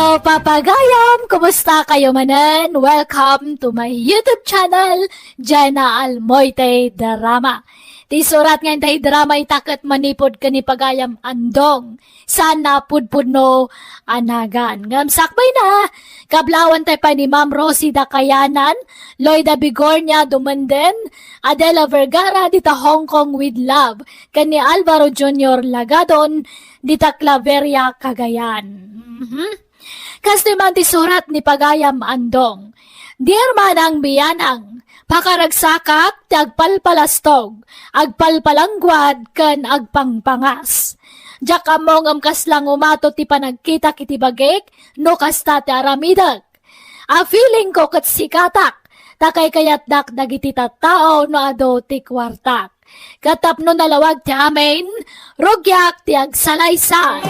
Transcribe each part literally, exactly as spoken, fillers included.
Hello, papagayam! Kumusta kayo manen? Welcome to my YouTube channel, Jenna Almoite Drama. Ti surat nga intay drama ita ket manipud ken ni pagayam Andong, saan napudpudno a nagan. Ngem sakbay na, kablawan tay pay ni Ma'am Rosie Dakayanan, Loida Bigornia Dumenden, Adela Vergara dita Hong Kong with Love, ken ni Alvaro Junior Lagadon dita Claveria, Cagayan. Mhm. Kastoy man ti surat ni pagayam Andong. Dear Manang Bianang, pakaragsakak ti agpalpalastog, agpalpalangguad, ken agpangpangas. Diak ammo ngem kasla umato ti panagkitak iti bagik no kasta ti aramidek. A feeling ko ket sikatak, ta kaykayatdak dagiti tattao no adu ti kuartak. Ket tapno nalawag ti amin, rugiak ti agsalaysay.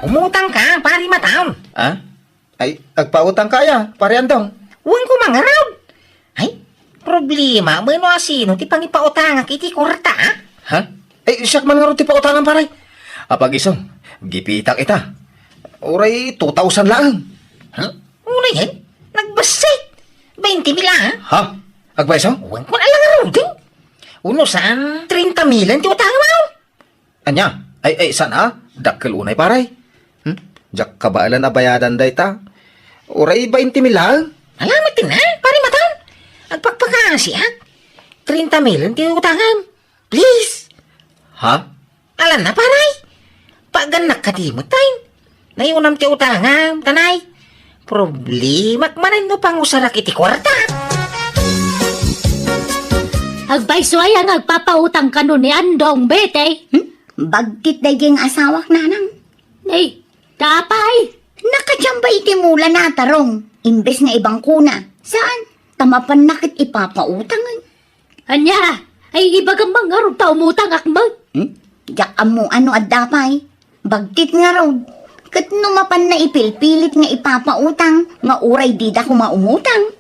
Umutang ka, pare Mataon. Ah? Ay, agpautang ka aya, pare Andong? Wen ko mangarud. Ay, problema, mano a sino ti pangipautangak iti kuarta, ah? Ha? Ay, siak man ngarud ti pautangan, pare. Apag-isu, gipitak ita. Uray two thousand laeng. Ha? Uray, eh? Nagbassit! Bainti mil, ah? Ha? Agpayso? Wen ko na lang arudin. Uno saan, treinta mil ti utangam, ah? Ania? Ay, ay, saan, ah? Dakkel unay, pare. Hmm? Diak kabaelan a bayadan dayta. Uray bainti mil laeng. Alamat din, ah? Pare Mataon. Agpakpakaasi, ah? Treinta mil ti utangam. Please. Ha? Alanna, paray. Pagannak kadi met, tay. Nayunam ti utangam, tanay. Problemak manen no pangusarak iti kuarta. Agpayso aya nga agpapautang kano ni Andong, Betty? Hmm? Bagtit daydi nga asawak, nanang. Nay, tapay. Nakadiam bay iti mula na, Tarong. Imbes nga ibangkona. Saan? Ta mapanna ket ipapautang. Ania? Ay, ibagam man ngarud ta umutangak met. Hmm? Diak ammo no adda pay. Bagtit ngarud. Ket no mapanna ipilpilit nga ipapautang, nga uray dida koma umutang.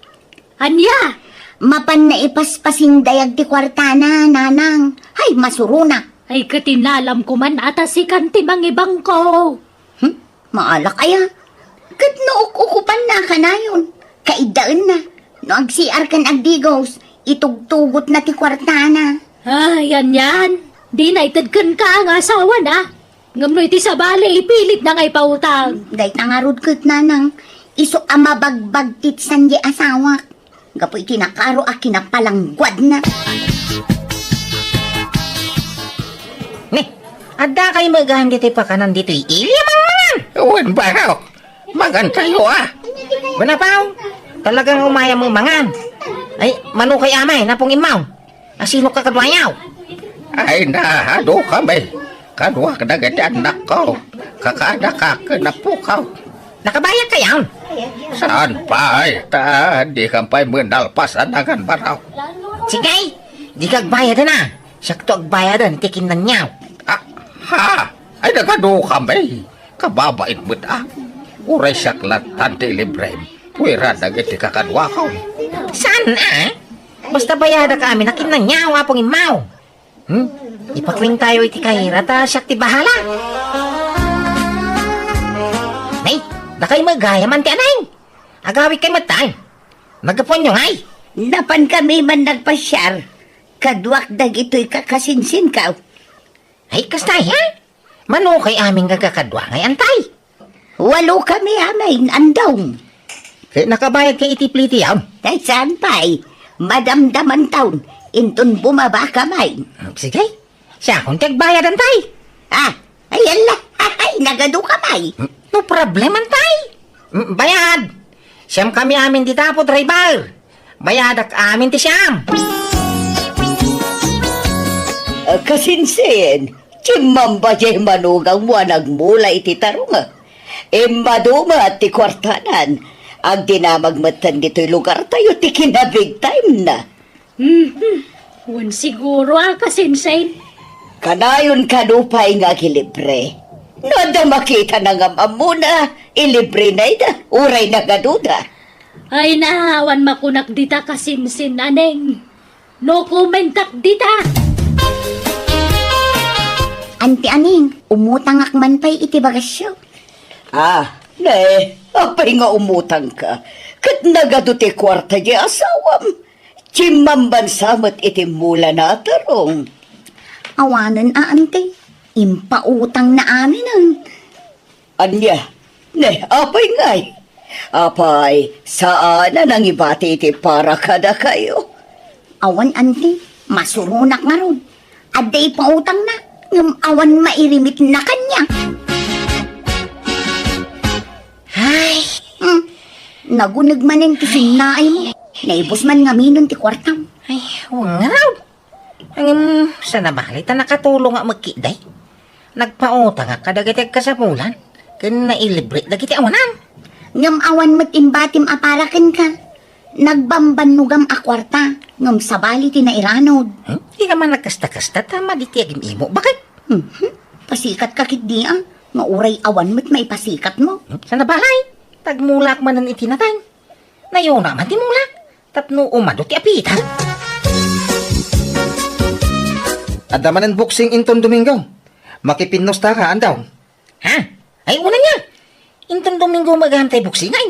Ania? Mapanna ipaspasindayag ti kuartana, nanang. Hay, masuronak. Ay, ket inalamko man a ta sikan ti mangibangko. Hmm? Maalak aya? Ket no uk-ukupanna kanayon, kaiddaenna. No agsiar ken agdigos, itugtugotna ti kuartana. Ay, anian. Dina ited kenka nga asawana. Ngem no iti sabali, ipilitna nga ipautang. Dayta ngarud ket, nanang, isu a mabagbagtit san di asawak. Gapu iti nakaro a kinapalangguadna. Ne, adda kay megan ditoy pakanan ditoy ili a mangmangan? Wen, barok. Magantayo, ah. Wen, apaw, talagang umayam mangan. Ay, mano kay amay, napong immaw. Asino ka kaduayaw? Ay, naadu kami. Kaduak dagiti annakko. Kakaadakak ken apukaw. Nakabayag kayon? Saan pay, ta di kan pay menalpas a nangan baraw. Sige, di ka agbayadan a. Siakto agbayadan ti kinnaniaw. Ah, ha? Ay, nagadu kami. Kababain met a. Uray siak lattan ti ilibrem. Puera dagiti kakaduakon. Saan a? Basta bayadak amin a kinnaniaw, Apong Immaw. Hmm? Ipakuentayo iti kayra ta siak ti bahala. Nay, dakay met gayam, Anti Aneng. Agawid kay met tay. Naggapuanyo ngay? Napan kami man nagpasiar. Kaduak dagitoy kakasinsinkaw. Ay, kasta, ha? Mano kay amin nga kakadua ngay, Antay? Walo kami amin, Andong. Ket nakabayad kay iti plitiam? Tay saan pay? Madamdaman taon, inton bumaba ka may. Sige, siakon ti agbayad, Antay. Ah, ay, ala, ay, nagadu ka may. No problem, Antay. Mm, bayad. Siam kami amin dita, apo driver. Bayadak amin ti siam. Ah, kasinsin, timmamba jay manugangmo a nagmula iti tarunga. Immadu met ti kuartanan. Agdinamag metten ditoy lugartayo ti kinabig time na. Mhm. Wen siguro a kasinsin. Kanayon kano pay nga agilibre. No adda makita na ngam-ammona, ilibre na ida, uray nagaduda. Ay na, awan makunak dita kasinsin, Aneng. No commentak dita. Anti Aning, umutangak man pay iti bagasyo. Ah, ne, apay nga umutangka? Ket nagadu ti kuarta di asawam. Chimmambansa met iti mula na a tarong. Awanen a, anti. Impautang na aminen. Ania? Ne, apay ngay? Apay, saan a nangibati iti para kadakayo? Awan, anti. Masuronak ngarud. Adda ipautangna, ngem awan mairimitna kaniak. Ay! Hmm. Naguneg manen ti sinnaay mo. Naibus man ngamin ti kuartam. Ay, wen ngarud. Ngem, saan a bale ta nakatulongak met ketdi. Nagpautangak kadagiti agkasapulan, ken nailibre dagiti awanan. Ngem awan met imbatim a para kenka. Nagbambannogam a kuarta, ngem sabali ti nairanud. Hmm? Dika man nagkasta-kasta ta madi ti agim-imo. Bakit? Mhm. Pasikatka ketdi a, nga uray awan met maipasikatmo. Hmm? Saan a bale, ta agmulaak manen iti nateng. Nayona man ti mulak, tapno umadu ti apita. Adda manen boxing inton Domingo. Makipinnostaka, andaw? Ha? Ay, unay aya. Inton Domingo met gayam ti boxing, ay.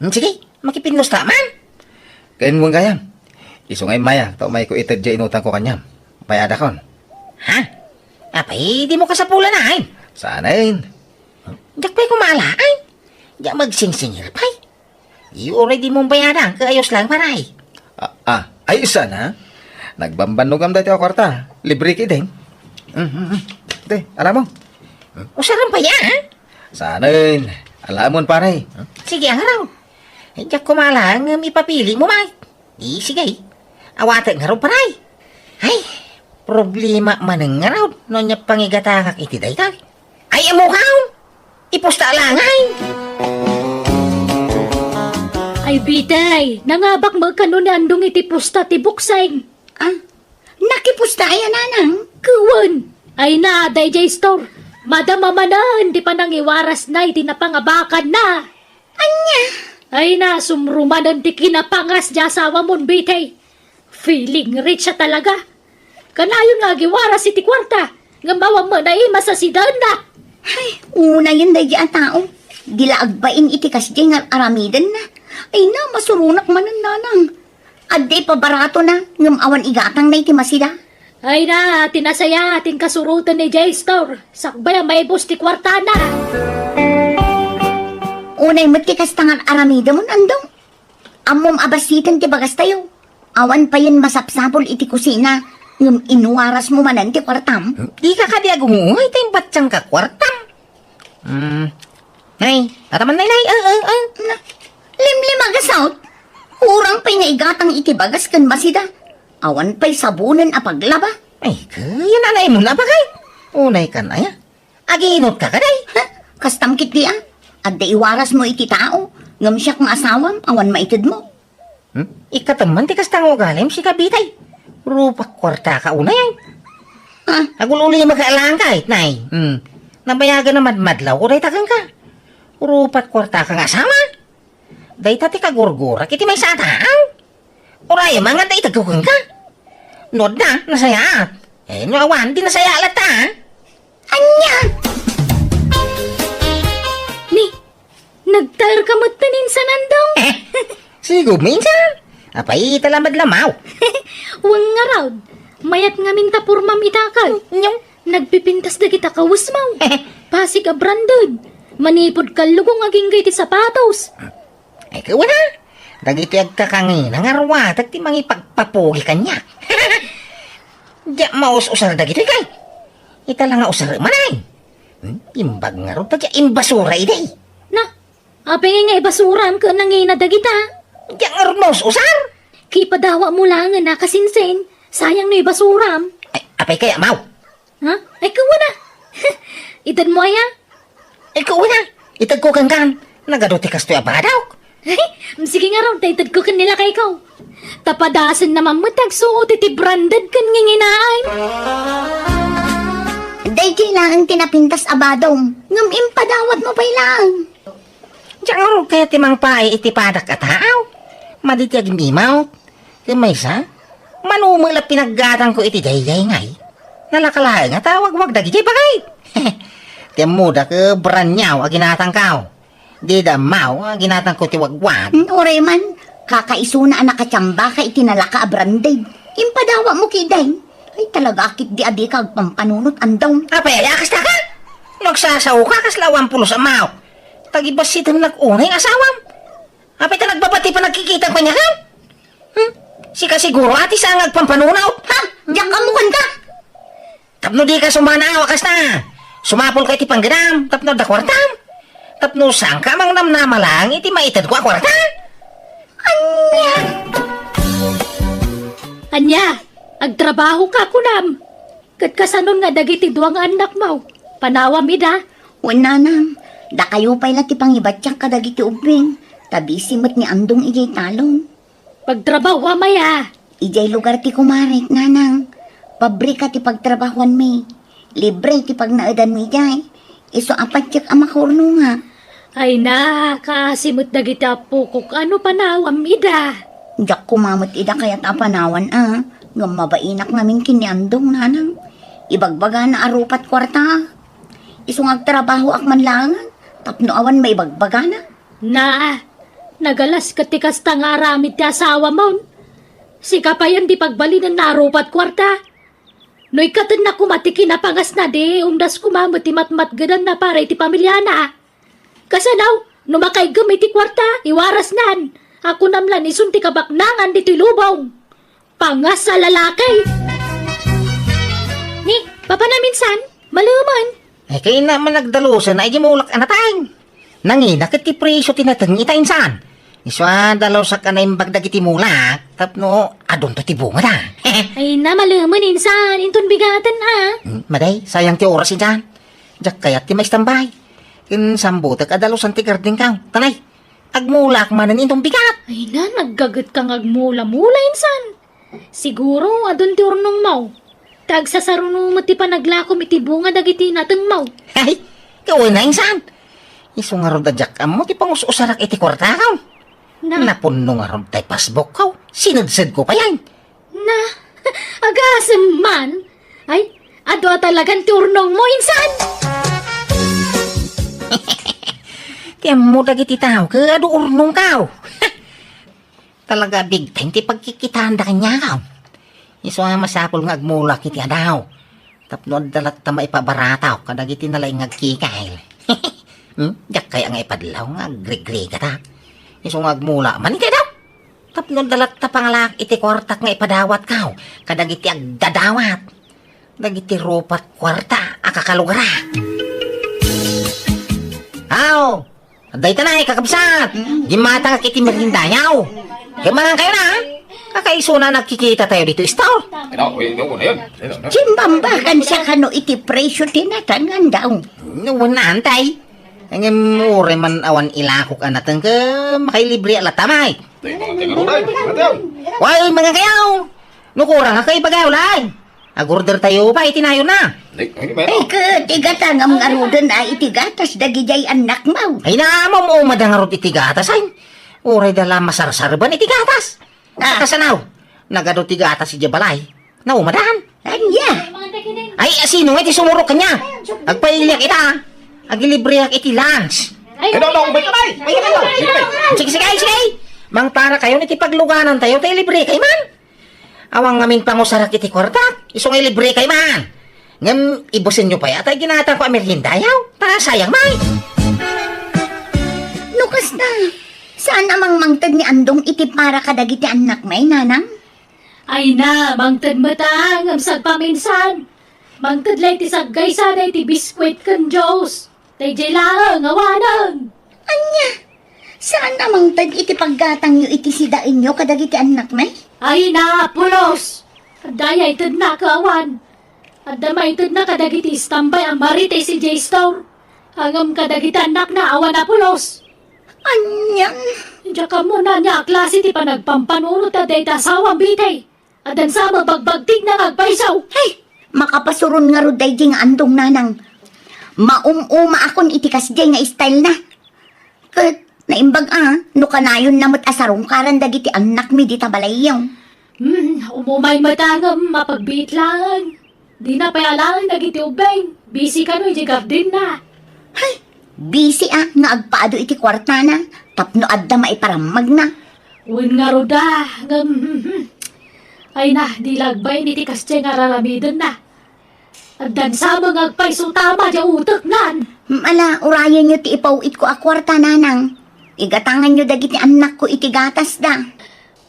Hmm, sige, makipinnosta man. Ken wen gayam. Isu nga immayak, ta umayko ited diay inutangko kaniam. Bayadakon. Ha? Apay, dimo kasapulan, ay? Saanen? Diak pay kumala, ay. Diak magsingsingir pay. Uray dimo bayadan, ket ayos lang, pare. Ah, ah, ay, saan a? Nagbambannogam daytoy a kuarta. Libre ketdin. Mm, mm, mm. Te, alamon. Usaram pay, ha? Saanen? Alamon, pare. Sige, ngarud. Diak kumala ngem ipapilimo met. Di, sige. Awatek ngarud, pare. Ay, problema manen ngarud no ania pangigatangak iti dayta. Ay, ammok, ipusta la ngay. Ay, Bitay, nangabak met kano ni Andong iti pusta ti boxing. Ah, nakipusta aya, nanang? Wen. Ay na, daydiay store. Madama manen ti panangiwarasna iti napangabakanna. Ania? Ay na, sumrumanen ti kinapangas diay asawamon, Bitay. Feeling rich a talaga. Kanayon nga agiwaras iti kuarta, ngem awan met naimas a sidaenna. Ay, unayen daydiay a tao. Di la agbain iti kasdiay nga ar-aramidenna. Ay na, masuronak manen, nanang. Adda ipabaratona, ngem awan igatangna iti masida. Ay na, ti nasaya, ti inkasuroten ni Jay Store. Sakbay a maibus ti kuartana. Unay met ti kasta nga ar-aramidemon, Andong. Ammom a basiten ti bagastayo. Awan payen masapsapul iti kusina, ngem inwarasmo manen ti kuartam. Dika kadi agungoy ta imbatangka kuartam. Hmm. Nay, ataman, nay, nay. Ah, ah, ah. Na, limlimagasawt. Kurang pay nga igatang iti bagas ken masida. Awan pay sabonen a paglaba. Ay, kaya nanay mo na ba kay? Unay kan aya. Aginutka kadi? Ha? Kastam ketdi a. Adda iwarasmo iti tao, ngem siak nga asawam, awan maitedmo. Hmm? Ikkatem man ti kasta nga ugalim, sika Bitay. Rupak kuartaka unay, ay. Ah. Agul-ulimaka laeng kay, nay. Hmm. Nabayagan a madmadlawko dayta kenka. Rupak kuartaka nga asawa. Dayta ti kagurgurak iti maysa a tao. Uray man nga adda itedko kenka. No adda, nasayaat. Eh, no awan, di nasayaat latta, a. Ania? Ni, nagtaerka met ti insan, Andong? Eh, sigud mi insan. Apay, ita laeng madlamaw. Wen ngarud, mayat ngamin ta pormam ita ket. Nyong? Nagpipintas dagita kawesmo. Pasig a branded. Manipud kallukong agingga iti sapatos. Ay, kuana, dagiti agkakangina nga ruatek ti mangipagpapugi kaniak. Diak maus-usar dagitoy kay. Ita la nga usarem, ay. Hmm? Imbag ngarud ta diak imbasura idi. Na, apay nga ibasuram ket nangina dagita? Diak ngarud maus-usar. Kipadawatmo laengen a kasinsin, sayang no ibasuram. Ay, apay kaya, maw? Ha? Ay, kuana. Itedmo aya? Ay, kuana. Itedko kenka. Nagadu ti kastoy a badawk. Sige ngarud, ta itedko ken ni lakayko. Ta padasen naman met ti agsuot iti branded ken nginginaan. Daydiay laeng ti napintas a badom, ngem impadawatmo pay laeng. Diak ngarud kayat ti mangpaay iti padak a tao. Madi ti agim-imaw. Ken maysa, mano met la pinaggatangko iti daydiay ngay. Nalaka laeng a tawagwag dagiti bagay. Ti ammoda ket branyaw a ginatangkaw. Dida ammaw a ginatangko ti wagwag. Uray man, kakaisuna a nakatiambaka iti nalaka a branded. Impadawatmo ketdi. Ay, talaga a ketdi a dika agpampanunot, Andong. Apay, a kasta ka? No agsasaoka, kasla awan pulos a mawk. Tagibassidennak unay nga asawam. Apay ta nagbabati panagkikitam kaniak? Hmm? Sika siguro, ati, saan nga agpampanunot? Ha? Diak ammo kanta? Tapno dika sumanaw a kasta, sumapulka iti panggedam tapno adda kuartam. Tapno saanka a mangnamnama laeng iti maitedko a kuarta. Ania? Ania? Agtrabahoka, kunam? Ket kasanon nga dagiti dua nga annakmo, panawam ida? Wen, nanang, dakayo pay la ti pangibatiak kadagiti ubbing, ta busy met ni Andong idiay talon. Pagtrabahoam aya? Idiay lugar ti kumarek, nanang. Pabrika ti pagtrabahoanmi. Libre ti pagnaedanmi idiay. Isu a patiek a makaurnongak. Ay na, kaasi met dagiti appokok. Ano panawam ida? Diak koma met ida kayat a panawan a. Ngem mabainak ngamin ken ni Andong, nanang. Ibagbagana a rupat kuarta. Isu nga agtrabahoak man laengen tapno awan maibagbagana. Na, nagalas ket ti kasta nga aramid ti asawamon. Sika payen ti pagbalinenna a rupat kuarta. No ikkatenna koma ti kinapangasna, di umdas koma met ti matmatgedanna para iti pamiliana. Kasano, no makaiggem iti kuarta, iwarasnan. A kunam la, isun ti kabaknangan ditoy lubong. Pangas a lalaki! Ni, papanam insan, malemen. Ay, kayatna man agdalusen, ay, di maulak a nateng. Nangina ket ti presyo ti nateng ita insan. Isu a dalusak a naimbag dagiti mulak, tapno adunto ti bungada. Ay na, malemen insan, inton bigaten a. Hmm, maday, sayang ti oras insan. Diak kayat ti maistambay. Ken sambutek a dalusan ti gardenko. Tanay, agmulak manen inton bigat. Ay na, naggaget kang agmula-mula insan. Siguro, adun ti urnongmo. Ta agsasaruno met ti panaglakom iti bunga dagiti natengmo. Ay, kawen na insan. Isu ngarud a diak ammo ti pangus-usarak iti kuartako. Na. Napunno ngarud tay passbookko. Sinedsedko pay. Na, agasem man. Ay, adu a talagan ti urnongmo, insan. Ti ammo dagiti tao, ket adu urnongko. Talaga, big time ti pagkikitaanda kaniak. Isu a masapul nga agmulak iti adaw. Tapno adda latta maipabarataw kadagiti nalaing nga agkikil. Hmm? Diak kaya nga ipadlaw nga agrigrigata. Isu nga agmula man iti adaw. Tapno adda latta pangalak iti kuartak nga ipadawatko kadagiti agdadawat. Dagiti rupat kuarta a kakalugara. Aw! Dayta na, kakabsat! Mm. Gimmatangak iti meriendayo. Kaya mangan kayo na, ha? Kakaisuna nagkikita tayo dito, istor. Ano? Uy, ano na yun? Ano, ano? Simbambakan siya kano iti presyo ti nateng, Andong. No, wen, antay. Ngem, uray man awan ilakok a nateng, ke, makailibre a latta, may. Tayo, mga taga Roday, mga taga. Way, mangan kayo! No kurang, kay ibagayo, lay! Agorder tayo pa iti nayon na. Ay, ay, may Ay, ket igata ngem ngaruden a iti gatas dagidiay annakmo. Ay, naamam, umada ngarud iti gatas, ay. Uray da la masarsarban iti gatas. Ah. Kasanaw, nagadu ti gatas iti balay. Naumadan. Ania? Ay, asino nga iti sumurok kanya? Agpailiak ita. Agilibreak iti lunch. Ay, no, no, wait, wait, wait, wait, wait. Sige, sige, sige. Mangtara kayo iti pagluganan tayo, tay libre kay man. Awan ngamin pangusarak iti kuartak, isu nga ilibre kay man. Ngem ibusenyo pay ata ginatangko a meriendayo, ta sayang, may. No kasta, saan a mangmangted ni Andong iti para kadagiti annakmi, nanang? Ay na, mangted met a, ngem sagpaminsan. Mangted la iti saggaysada iti biskuit ken juice. Daydiay laeng awanen. Ania? Saan a mangted iti paggatangyo iti sidaenyo kadagiti annakmi? Ay na, pulos! Adda aya itedna ket awan. Adda maitedna kadagiti istambay a Marites idiay store. Ngem kadagiti annakna awan a pulos. Anian? Diak ammo no ania a klase ti panagpampanunot a dayta asawam, Bitay. Addan sa mabagbagtigna nga agpayso. Hay! Makapasuron ngarud daydi nga Andong, nanang. Maum-umaakon iti kasdiay nga style na. Ket naimbag a, no kanayonna met a sarungkaran dagiti annakmi dita balayyo. Hmm, umumay met a ngem mapagbiit laeng. Dina pay alaen dagiti ubbing. Busy kano iti gardenna. Hay, busy a nga agpaadu iti kuartana tapno adda maiparammagna. Wen ngarud a, ngem, ay na, di lagbain iti kasdiay nga raramidenna. Addan sa nga agpayso tama diay uteknan. Ala, urayenyo ti ipaw-itko a kuarta, nanang. Igatanganyo dagiti annakko iti gatasda.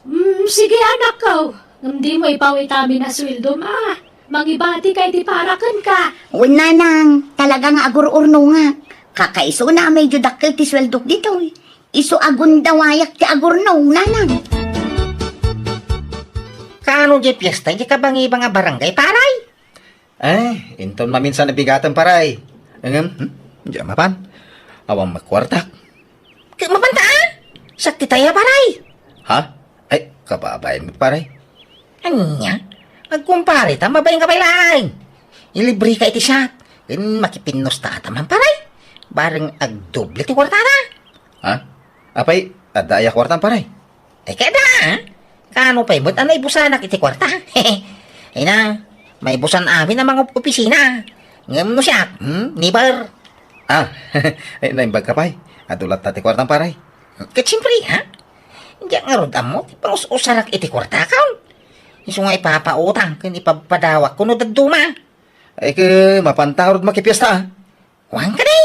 Mm, sige, anakko. Ngem dimo ipaw-it amin a sueldom a. Mangibatika iti para kenka. Wen, nanang, talaga nga agur-urnongak. Kakaisuna a medyo dakkel ti sueldok ditoy. Isu a gundawayak ti agurnong, nanang. Kaano diay fiesta diay kabangibang a barangay, paray? Eh, inton maminsan a bigatem, paray. Ngem, hmm? Diay mapan. Awan met kuartak. Ket mapanta, a? Siak ti taya, paray. Ha? Ay, kababain met, paray. Ania? Agkumpare ta, mabain ka pay laeng. Ilibre ka iti siak. Ken makipinnusta ta man, paray. Bareng agdoble ti kuartana. Ha? Apay, adda aya kuartam, paray? Ay, kaya da, ha? Kaano pay met a naibusanak iti kuarta? Ay na, maibusan amin a mangopisina. Ngem no siak, hmm, never. Ah, ay, naimbag ka pay. Adu latta ti kuartam, paray. Ket siyempre, ha? Diak ngarud ammo ti pangus-usarak iti kuartakaw. Isu nga ipapautang ken ipapadawak kuno dadduma. Ay, ke, mapanta ngarud makipiesta, a. Kuan kadi,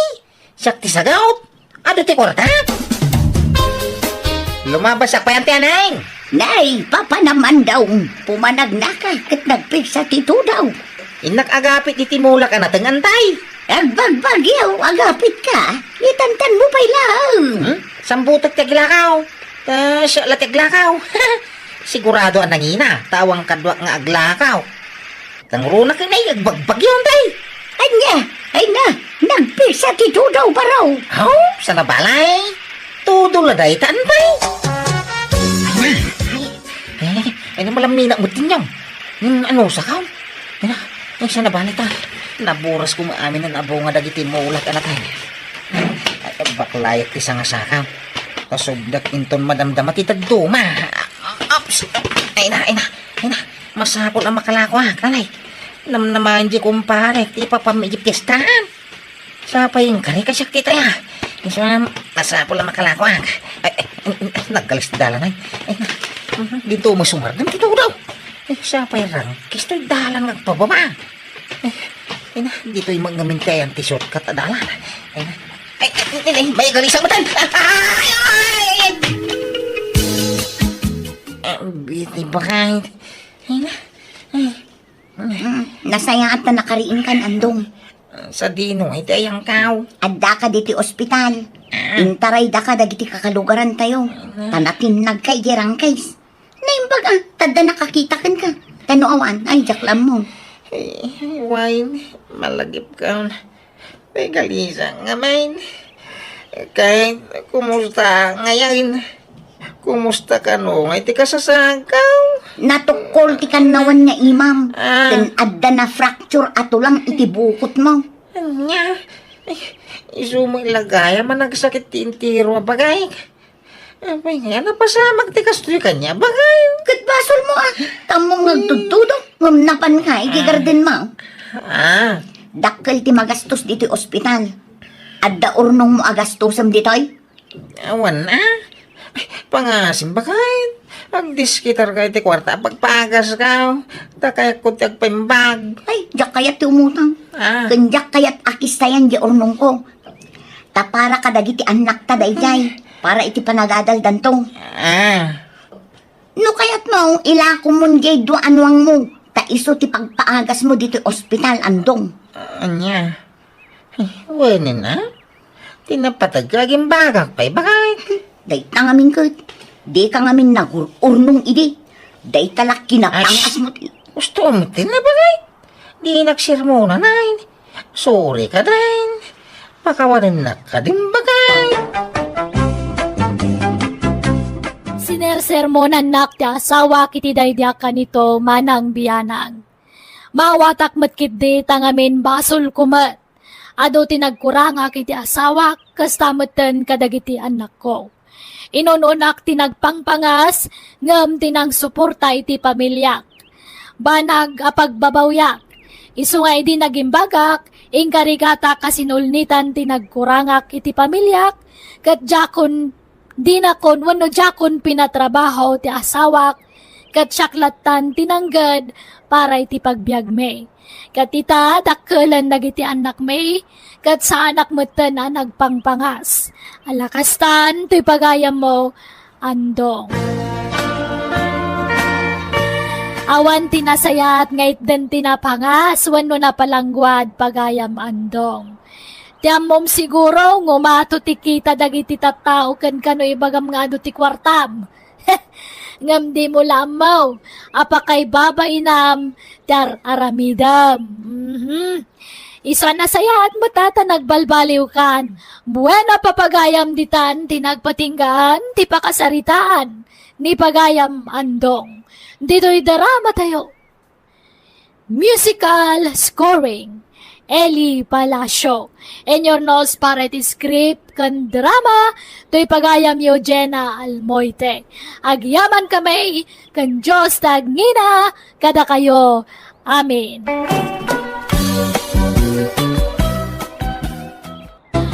siak ti sagaut. Adu ti kuarta. Lumabas siak pay, anti, aneng. Nay, papanam, andong, pumanagnaka ket nagpigsa ti tudaw. Innak agapit iti mulak a nateng, antay. Agbagbagyo, agapit ka. Itantan mo pay laeng. Hmm? Sambutek ti aglakaw. Ta siak la ti aglakaw. Sigurado a nangina, ta awan kaduak nga aglakaw. Tangruna ken ay agbagbagyo, antay. Ania, ay na, nagpigsa ti tudaw, baro. Aw, sanabalay. Tudo la dayta, antay. Ay, ay, ay, ay, malamina mo, Tinyong. Hmm, ano, sakaw? Ay na, ay, sanabalay ta. Naburas ko maamin ang abunga dagiti mulak, anak, ay. Ay, baklayak ti sangasakaw. Kasubdak inton madamdama ti dadduma. Ops! Ay na, ay na, ay na. Masapul a makalakoak, nanay. Namnamaen di kumpare, ti ipapam iti piestaan. Sapay inkari ka siak ti taya. Isu nga masapul a makalakoak. Ay, ay, ay, ay, naggalis ti dalan, ay. Ay, mhm, dito mo sumardam ti tudaw. Ay, sapay rangkis toy dalan nga agpababa. Ay, ay na, ditoy mangamin ti ayan ti shortcut a dalan. Ay na. Ay, ay, ay, ay, may gali sa matan. Ay, ay, ay, ay. Ang biti bakay. Ay na. Ay. Mm, nasayaat ta nakariingkan, andong. Sadino iti ayangkaw? Addaka diti ospital. Ah. Intaraydaka dagiti kakalugarantayo. Ah. Ta natinnagka iti rangkis. Naimbag a, tadda nakakita kenka. Ta no awan, ay, diak la ammo. Eh, Wine, malagipkaw. Ay, galisa ngamin. Kay, kumusta ngayon? Kumusta kano nga iti kasasagkaw? Natukkol ti kannawan nga imam. Ah. Ken adda na fracture a tulang iti bukotmo. Ania? Ay, isu mo ilagaya managsakit ti entero a bagay. Apay nga, napasamak ti kastoy kaniak, bagay. Ket basolmo a, ta ammom nga agtudtudo, ngem napanka iti gardenmo. Ah. Dakkel ti magastos ditoy ospital. Adda urnongmo a gastosem ditoy? Awan a. Ay, pangasim, bagay. Agdiskitarka iti kuarta a pagpagaskaw. Ta kayatko ti agpaimbag. Ay, diak kayat ti umutang. Ah. Ken diak kayat a kistayan diay urnongko. Ta para kadagiti annakta daydiay, para iti panagadaldanto. Ah. No kayatmo, ilakomon diay dua a nuangmo, ta isu ti pagpaagasmo ditoy ospital, andong. Ania? Ay, wen a? Ti napateg ka agimbagak pay, bagay. Dayta ngamin ket, dika ngamin nagur-urnong idi. Dayta la kinapangasmo ti... Gusto mo ti na, bagay? Di nagsermonan, ay. Sorry ka, Dain. Pakawanennak ka din, bagay. Sinersermonannak ti asawak iti daydiak kanito, manang bianang. Maawatak met ketdi ta ngamin basolko met. Adu ti nagkurangak iti asawak, kasta metten kadagiti annakko. Inun-unak ti nagpangpangas, ngem ti nangsuporta iti pamiliak. Banag a pagbabawiak, Isu nga idi nagimbagak, inkarigatak a sinulnitan ti nagkurangak iti pamiliak, ket diakon dinakon wenno diakon pinatrabaho ti asawak, ket siak lattan ti nangged para iti pagbiagmi. Ket ita, dakkelen dagiti annakmi, ket saanak metten a nagpangpangas. Ala kastan, toy pagayammo, Andong. Awan ti nasayaat nga itden ti napangas wenno napalangguad, pagayam Andong. Ti ammom siguro nga umato ti kita dagiti tattao ken kano ibagam nga adu ti kuartam. Ngem dimo la ammo a pakaibabainam ti ar-aramidem. Mhm. Isu a nasayaat met a ta nagbalbaliwkan. Bueno, papagayam ditan ti nagpatinggaan ti pakasaritaan ni pagayam Andong. Ditoy drama tayo. Musical scoring, Eli Palacio. Inurnos para iti script ken drama, toy pagayam Eugenia Almoite. Agyaman kami ken Dios ti agngina kadakayo. Amen.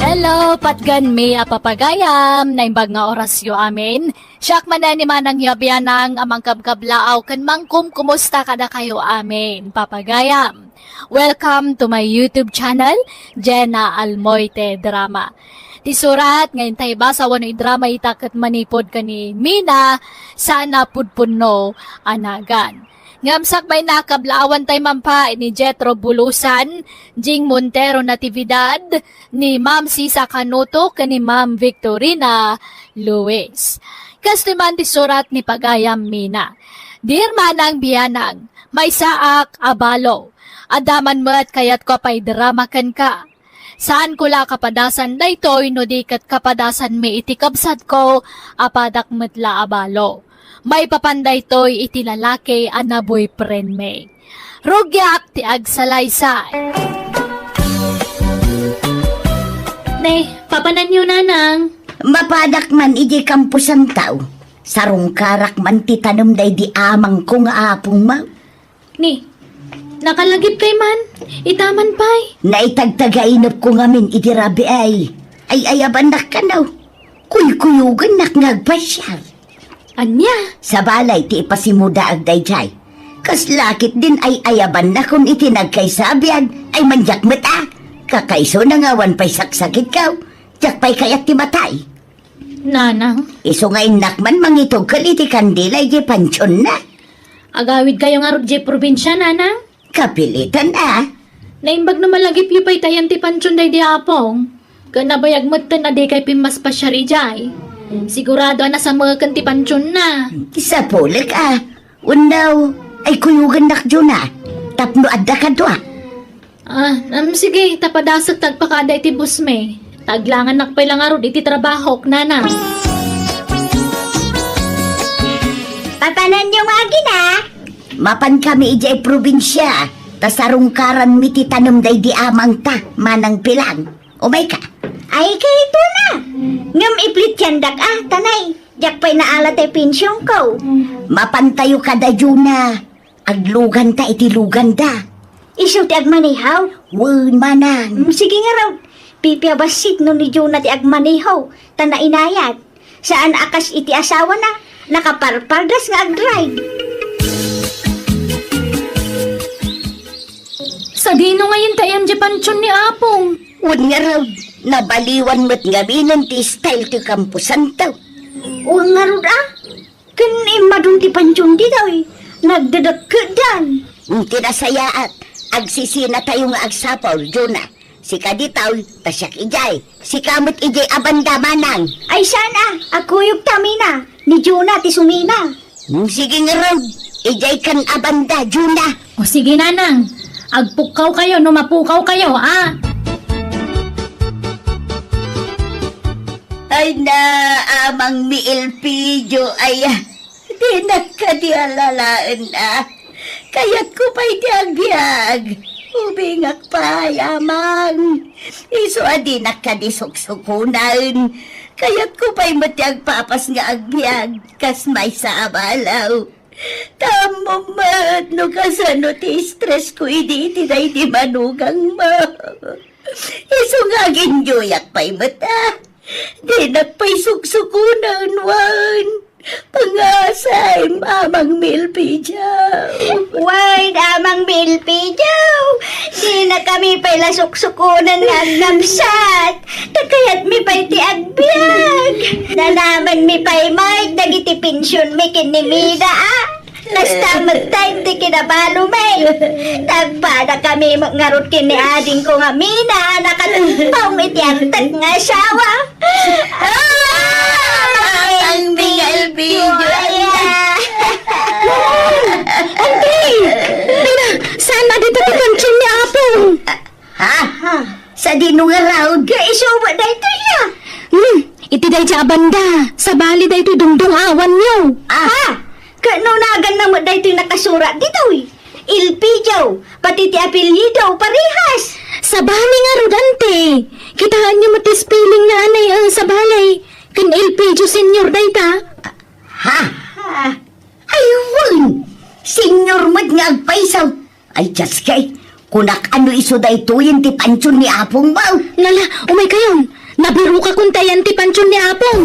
Hello, patganmi a papagayam, naimbag nga orasyo amin. Siak manen ni Manang Yabianang a mangkabkablaaw ken mangkumkumusta kadakayo amin, papagayam. Welcome to my YouTube channel, Jenna Almoite Drama. Ti surat nga intay basa wenno idrama ita ket manipud ken ni Mina, saan a pudpunno a nagan. Ngem sakbay, nakablaawan tay mampa ni Jethro Bulusan, Jing Montero Natividad, ni Ma'am Sisa Canuto, ken ni Ma'am Victorina Luis. Kastoy man ti surat ni pagayam Mina. Dear Manang Bianang, maysaak a balo. Adda man met kayatko a paidrama kenka. Saanko la kapadasan daytoy no di ket kapadasanmi iti kabsatko a padak met la a balo. Maipapan daytoy iti lalaki a na-boyfriendmi. Rugiak ti agsalaysay. Ne, papananyo, Nanang? Mapadak man iti kamposantaw. Sarungkarak man ti tanem daydi amangko nga apongmo. Ni, nakalagipkay man? Ita man pay? Naitagtagainepko ngamin iti rabii. Ay-ayabannak kano. Kuykuyugannak nga agpasiar. Ania? Sabali ti ipasimudaag daydiay. Kasla ketdin ay-ayabannak kun iti nagkaysa a biag ay mandiak met a. Kakaisuna nga awan pay saksakitko. Diak pay kayat ti matay. Nanang. Isu nga innak man mangitugkel iti kandila iti pantionna. Agawidkayo ngarud iti probinsia, Nanang? Kapilitan a. Naimbag no malagipyo pay ti ayan ti pantion daydi Apong. Ken nabayag metten a dikay pimmaspasiar idiay. Sigurado a nasameken ti pantionna. Sapulek a. Wenno, ay kuyogannak, Juna. Tapno adda kadua. Ah, um, sige, ta padasek ti agpakada iti busmi. Ta aglangannak pay la ngarud iti trabahok, Nanang. Papananyo nga agina? Mapankami idiay probinsia, ta sarungkaranmi ti tanem daydi amangta, Manang Pilang. Umayka. Ay, kayatna. Ngem iplityandak a, tanay. Diak pay naala ti pensionko. Mapantayo kada Juna. Agluganta iti luganda. Isu ti agmaneho? Wen, Manang. Mm, sige ngarud. Pipiabassit no ni Juna ti agmaneho, ta nainayat. Saan a kas iti asawana, nakaparpardas nga agdrive. Sadino ngayen ti ayan ti pantion ni Apong? Wen ngarud, nabaliwan met ngaminen ti style ti kamposanto. Wen ngarud a, ken immadun ti pantion ditoy, nagdedekkedan. Ti nasayaat, agsisinatayo nga agsapul, Juna. Sika ditoy, ta siak idiay. Sika met idiay a banda, Manang. Ay, saan a, agkuyogta, Mina. Ni Juna ti sumina. Hmm, sige ngarud. Idiay kan a banda, Juna. O sige, Nanang. Agpukkawkayo no mapukawkayo, a. Ay na, Amang Miilpidio, ay, dinak kadi alalaen a. Kayatko pay ti agbiag. Ubingak pay, Amang. Isu a dinak kadi suksukunan. Kayatko pay met ti agpapas nga agbiag, kas maysa a balo. Ta ammom met no kasano ti stress ko idi iti daydi manugang mo. Isu nga aginyoyak pay met, a. Dinak pay suksukunen, wen. Pangasam, Amang Milpijo. Wen, Amang Milpijo. Dinakami pay la suksukunen nga agkabsat. Ta kayatmi pay ti agbiag. Nanamanmi pay met dagiti pensionmi ken ni Mina, a. Kasta met ti kinabalumin. Nagpadakami met ngarud ken ni adingko nga Mina a nakatungpong iti agtak nga asawa. Ah! Ang bingalbing. Aya. Auntie! Mina, saan na dito ti pension ni Apong? Ha? Sadino ngarud? Nga isu met daytoy, a. Hmm, iti dayta a banda, sabali daytoy dungdung-awanyo. Ah. Ha? Ket no naganna met daytoy nakasurat ditoy. Ilpidio, pati ti apelyido, parehas. Sabali ngarud, auntie. Kitaenyo met ti spelling na anay, eh, sabali. Ken Ilpidio Senior dayta. Ha? Ha? Ay, wen! Senior met nga agpayso. Ay, Diyos kay, kunak a no isu daytoyen ti pension ni Apong mo. Nala, umaykayon. Nabirokakon ta iyan ti pension ni Apong.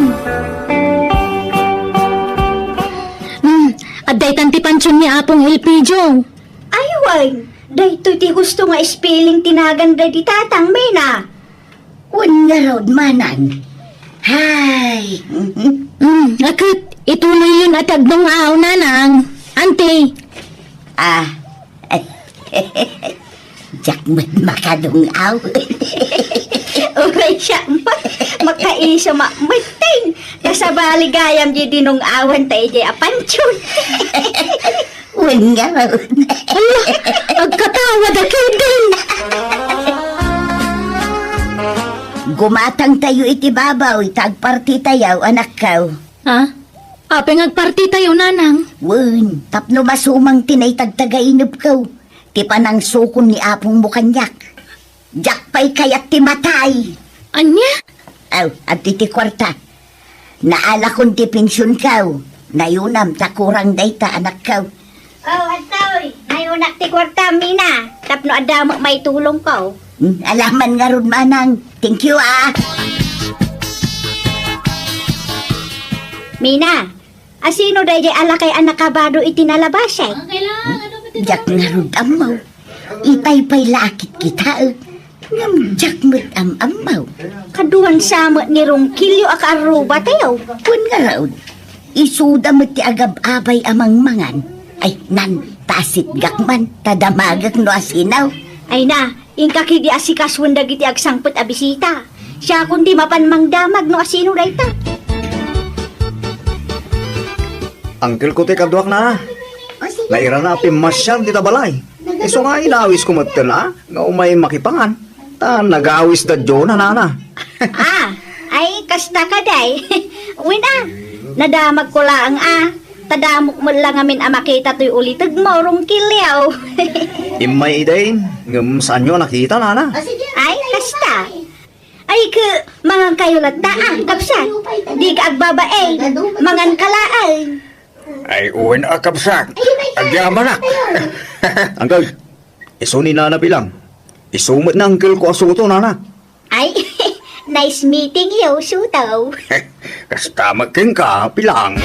Hmm, adda itan ti pension ni Apong Ilpidio. Ay, wen, daytoy ti husto nga spelling ti nagan daydi tatang, Mina. Wen ngarud, manang. Hay. Hmm, a ket, ituloyyon a ti agdung-aw, nanang. Auntie. Ah. Diak met makadung-aw. Uray siak met, makaiso met, ting. Kasabali gayam di dinung-awan ta idiay a pension. Wen ngarud. Ala, agkatawa da ketdin. Gumatangtayo iti babaw, ita agpartitayo, anakko. Ha? Apay nga agpartitayo, nanang? Wen, tapno masumang ti naitagtagainepko, ti panangsukon ni Apongmo kaniak. Diak pay kayat ti matay. Ania? Aw, adtoy ti kuarta. Naalakon ti pensionko. Nayonam ta kurang dayta, anakko. Oh, adtoy. Nayonak ti kuarta, Mina. Tapno adda met maitulongko. Hmm, alaman ngarud, manang. Thank you, ah. Mina, asino daydiay a lakay a nakabado iti nalabasek? Diak ngarud ammo. Itay pay la a kitkitaek. Ngem diak met am-ammo. Kaduan sa met ni Ronquillo a kaarrubatayo. Wen ngarud, isuda met ti agab-abay a mangmangan. Ay, nan, ta asitgak man, ta damagek no asino. Ay na, inka ketdi asikasuen dagiti agsangpet a bisita. Siakon ti mapan mangdamag no asino dayta. Angkelko ti kaduak na. Nairana a pimmasiar dita balay. Isu nga inawisko metten a nga umay makipangan. Ta nagawis da Diona, nana. Ah, ay, kasta kadi. Wen a, nadamagko laeng a. Ta damok met la ngamin a makita toy ulitegmo, Ronquillo. Immay idi, ngem saanyo a nakita, nana? Ay, kasta. Ay, ke, mangankayo latta, a, kabsat. Dika agbabain. Manganka laeng. Ay, wen a, kabsat. Agyamanak. Angkel, isu ni Nana Pilang. Isu met ni angkelko a Suto, nana. Ay, nice meeting you, Suto. Kasta met kenka, Pilang.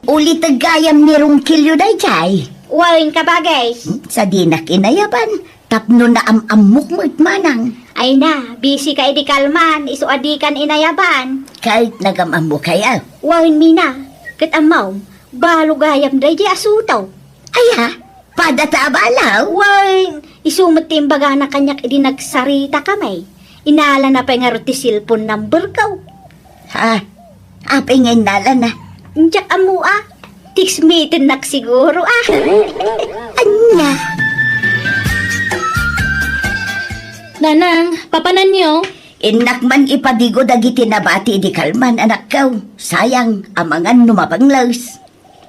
Uliteg gayam ni Ronquillo daydiay. Wen, kabagis. Hmm, sadinak inayaban. Tapno naam-ammok met, manang. Ay na, busy ka idi kalman, isu a dikan inayaban. Ket nagam-ammokayo. Wen, Mina, ket ammom, balo gayam daydiay a Suto. Aya, pada ta a balo? Wen, isu met ti imbagana kaniak idi nagsaritakami. Inalana pay ngarud ti cellphone numberko. Ha? Apay nga innalana? Diak ammo a. Text meeting nak siguro a. Ania? Nanang, papananyo? Innak man ipadigo dagiti nabati idi kalman, anakko. Sayang, amangan no mapangles.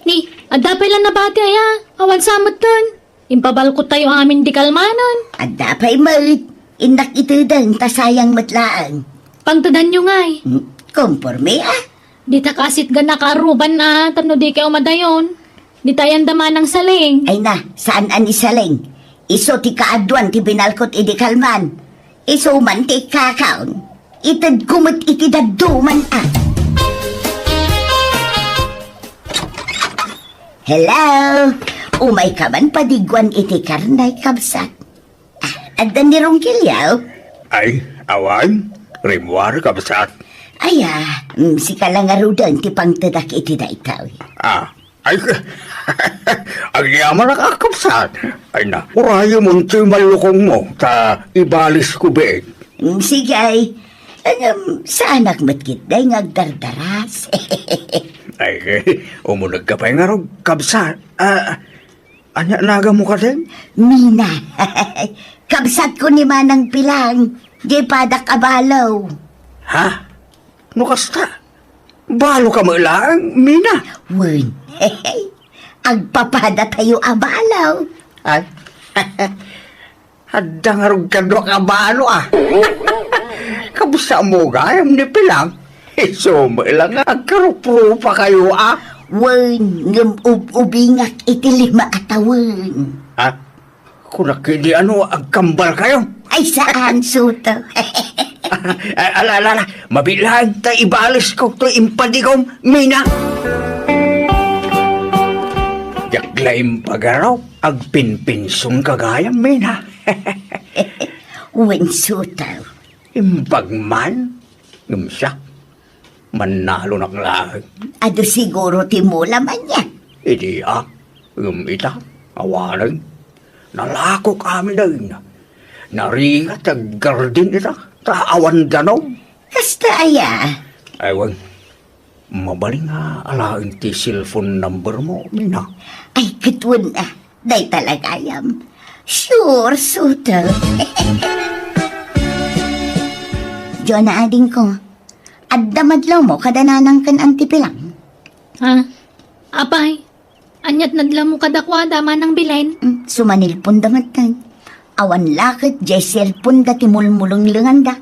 Ni, adda pay la nabati aya? Awan sa metten. Impabalkottayo amin di kalmanan. Adda pay met. Innak itedeng ta sayang met laeng. Pangtedanyo ngay. Hmm, konporme a. Dita kaasitgan a kaaruban a tapno dikay umadayon. Dita ayan da manang saling. Ay na, saan a ni saling? Isu ti kaaduan ti binalkot idi kalman. Isu man ti ikkakaon. Itedko met iti dadduma a. Hello? Umayka man padiguan iti karnay, kabsat. Ah, adda ni Ronquillo? Ay, awan. Rimmuar, kabsat. Ay, ah, mm, sika la ngaruden ti pangtedak iti daytoy. Ah, ay, agyamanak a, kabsat. Ay na, urayemon ti mallukongmo, ta ibalisko biit. Mm, sige, ay. Ngem, saanak met ketdi nga agdardaras. Ay, umunegka pay ngarud, kabsat. Ah, ania naganmo kadi? Mina. Kabsatko ni Manang Pilang, diay padak a balo. Ha? No kasta, baloka met laeng, Mina? Wen. Agpapadatayo a balo. Ay. Adda ngarud kaduak a balo, a. Kabsatmo gayam ni Pilang. Isu met la nga agkaruprupakayo, a. Wen, ngem ub-ubingak iti lima a tawen. Ha? Kunak idi ano, agkambalkayo? Ay, saan, Suto? Ay, ala, ala, ala. Mabiit laeng ta ibalisko toy impadigom, Mina. Diak la impagaraw, agpinpensionka gayam, Mina. Wen, Suto. Imbag man, ngem siak, mannalonak laeng. Adu siguro ti mula man yan. Idi a, ngem ita, awanen. Nalakok amin dayna. Narigat ti aggardin ita, ta awan danum. Kasta aya? Ay, wen. Mabalin nga alaen ti cellphone number mo, Mina? Ay, ket wen, a. Dayta la gayam. Sure, Suto. Joanna, adingko. Adda madlawmo kada nanang ken Auntie Pilang? Ha? Apay, aniat nadlawmo kadakuada, Manang Belen? Mm, sumanilpon da metten. Awan la ket diay cellphone da ti mulmulenglenganda.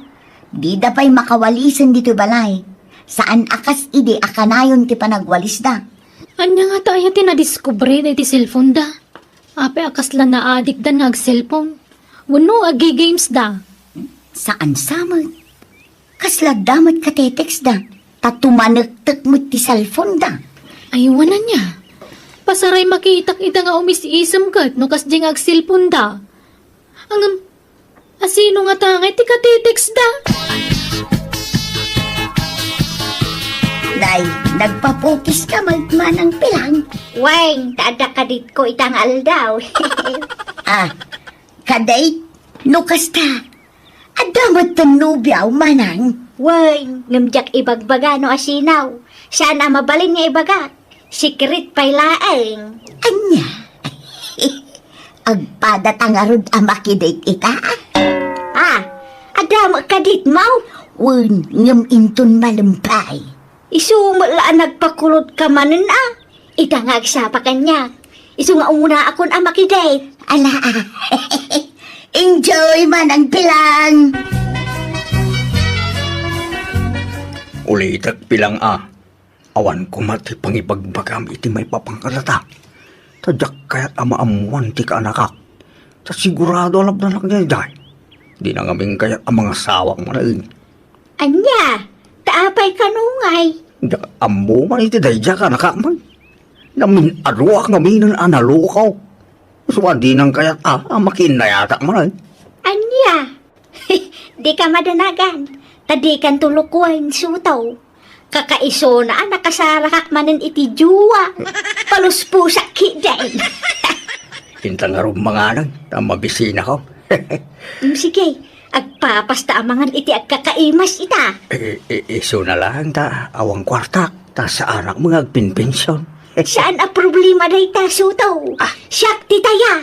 Dida pay makawalisen ditoy balay. Saan a kas idi a kanayon ti panagwalisda. Ania ngata aya ti nadiskubre daydi cellphone da? Apay a kasla naadikdan nga ag-cellphone? Wenno agigames da? Saan sa met. Kasla da met katetext da. Ta tumanektek met ti cellphone da. Ay, wen ania. Pasaray makitak ida nga umis-isem ket no kasdi nga ag-cellphone da. Ngem, asino ngata ngay ti katetext da? Nay, nagpapukiska met, Manang Pilang? Wen, ta adda kaditko ita nga aldaw. Ah, kadit? No kasta, adda metten nobiaw, Manang? Wen, ngem diak ibagbaga no asino. Saan a mabalin nga ibagak. Secret pay laeng. Ania? Agpadata ngarud a makidate ita? Ah, adda met kaditmo? Wen, ngem inton malem pay. Isu met la a nagpakulodka manen a. Ita nga agsapa kaniak. Isu nga umunaakon a makidate. Ala, a. Enjoy, Manang Pilang. Ulitek, Pilang, a. Awan koma ti pangibagbagam iti maipapan kadata. Ta diak kayat a maammuan ti kaanakak. Ta sigurado a labnanak daydiay. Dina ngamin kayat a mangasawak manen. Ania? Ta apay kano ngay? Diak ammo man iti daydiay a kaanakak man. Namin-aduak ngaminen a nalukaw. Isu a dinan kayat a, a makiinnayatak manen. Ania? Dika madanagan. Ta dikanto lukoen, Suto. Kakaisuna a nakasarakak manen iti jowa. Palusposak ketdin. Inta ngarud manganen, ta mabisinako. Mm, sige, agpapasta a mangan iti agkakaimas ita. I-, i-, isuna laeng ta awan kuartak, ta saanak nga agpinpension. Saan a problema dayta, Suto. Ah. Siak ti taya.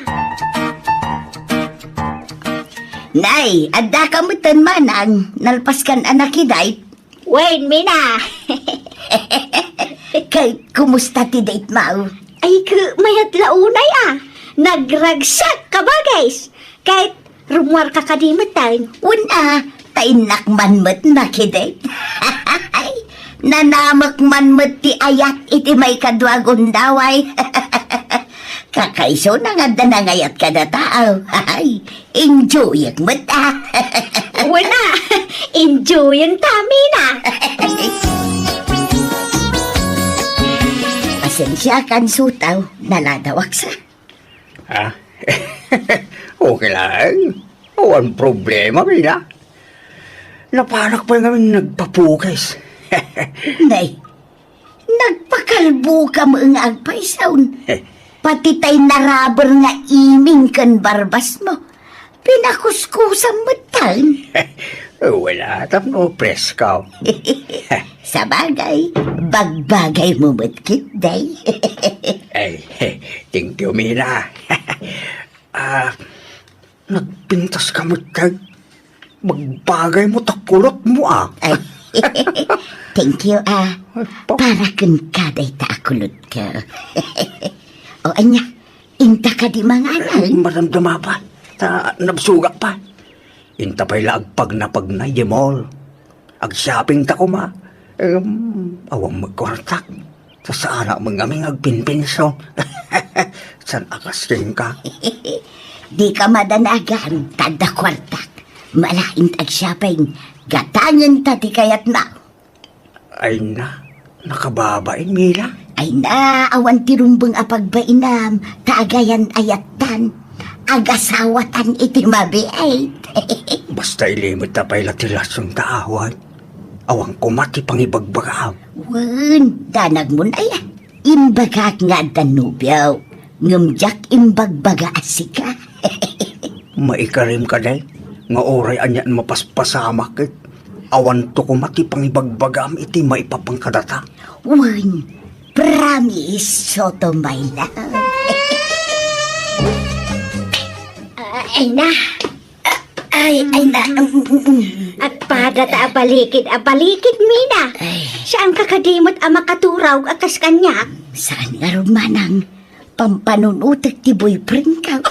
Nay, adda ka metten, Manang, nalpaskan a nakidate. Wen, Mina. Ket kumusta ti date mo? Ay, ket mayat la unay a. Nagragsak, kabagis. Ket rummuarka kadi metten. Wen a, ta innak man met nakidate. Nanamek man met ti ayat iti maikadua a gundaway. Kakaisuna nga adda nangayat kadata, aw. Ay, enjoyek met, a. Wen a, enjoyenta, Mina. Pasensiakan, Sotaw, naladawak sa. Ha? Okay lang. Awan problema, Mina. Napanak pay ngamin nagpapukis. Nay, nagpakalbokam nga agpaysaon. Pati tay naraber nga iming ken barbasmo, pinakuskusam metten. Wala, tapno presko. Sabagay, bagbagaymo met ketdi. Ay, thank you, Mina. Ah, nagpintas ka met, kay bagbagaymo ta kulotmo, a. Ay, thank you, a. Ay, pa- Para kenka dayta a kulotko. O, ania, inta kadi mangan? Ay, maramdama pa. Ta, nabsugak pa. Inta pay la agpagnapagna idiay mall. Agshoppingta koma. Em, awan met kuartak. Ta saanak met ngamin nga agpinpinso. Saan a kas kenka? Dika madanagan, ta adda kuartak. Malainta agshopping. Gatangenta ti kayatmo. Ay na, nakababain, Mina. Ay na, awan ti rumbeng a pagbainam, ta agayan ayattan. Agasawatan iti mabiit. Basta ilimedta pay la ti rason ta awan. Awan koma ti pangibagbagaam. Wen, danagmon aya. Imbagak nga adda nobio, ngem diak imbagbaga a sika. Maikarim kadi nga uray anian mapaspasamak ket awanto koma ti pangibagbagam iti maipapan kadata. Wen, promise, Soto, my love. Ay na. Ay, ay na. Mm, mm, mm. Agpada ta a balikid, a balikid, Mina. Ay. Saan ka kadi met a makaturaw a kas kaniak? Saan ngarud, manang? Pampanunutek ti boyfriend ka.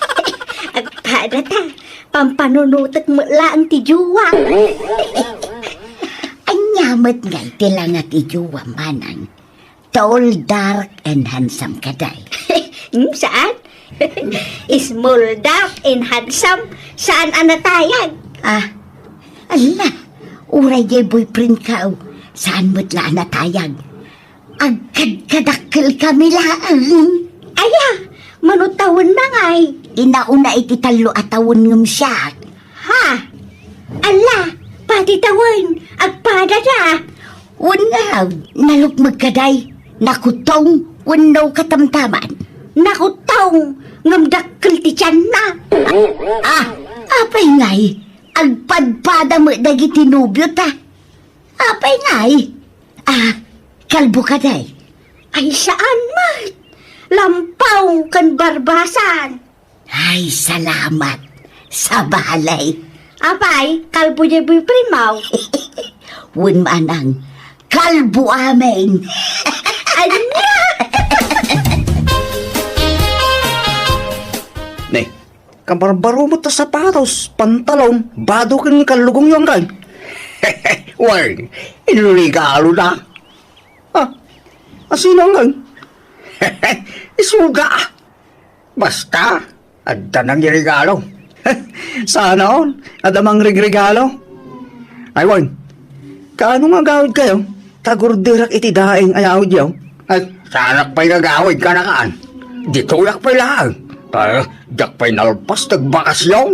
Agpada ta, pampanunutek met laeng ti jowa. Ania met ngay ti langa ti jowa, manang? Tall, dark, and handsome kadi. Hmm, saan? Small, dark, and handsome, saan a natayag? Ah, ala, uray diay boyfriend ka, saan met la a natayag? Agkadkadakkel kami laeng. Aya, mano tawenna ngay? Inauna iti tallo a tawen ngem siak. Ha? Ala, padi tawen, agpadada. Wen ngarud, nalukmeg kadi, nakutong wenno katamtaman? Nakutong, ngem dakkel ti tianna. Ah, apay ngay, agpadpada met dagiti nobiota. Apay ngay? Ah, kalbo kadi? Ay, saan met. Lampaw ken barbasan. Ay, salamat. Sabali. Apay, kalbo diay boyfriendmo? Wen manang, kalbo amin. Ania? Ne, kabarbaro met ta sapatos, pantalon, bado ken kallugongyo, anggaw. Wen, inregalo na. Ah, asino, anggaw? Isuga. Basta, adda nangiregalo. Saan a, adda mangregregalo. Ay, wen, kaano nga agawidkayo? Ta agurderak iti daeng a yawidyo. Ay, saanak pay nga agawid, kanakaan. Ditoyak pay laeng. Ay, diak pay nalpas ti agbakasyon.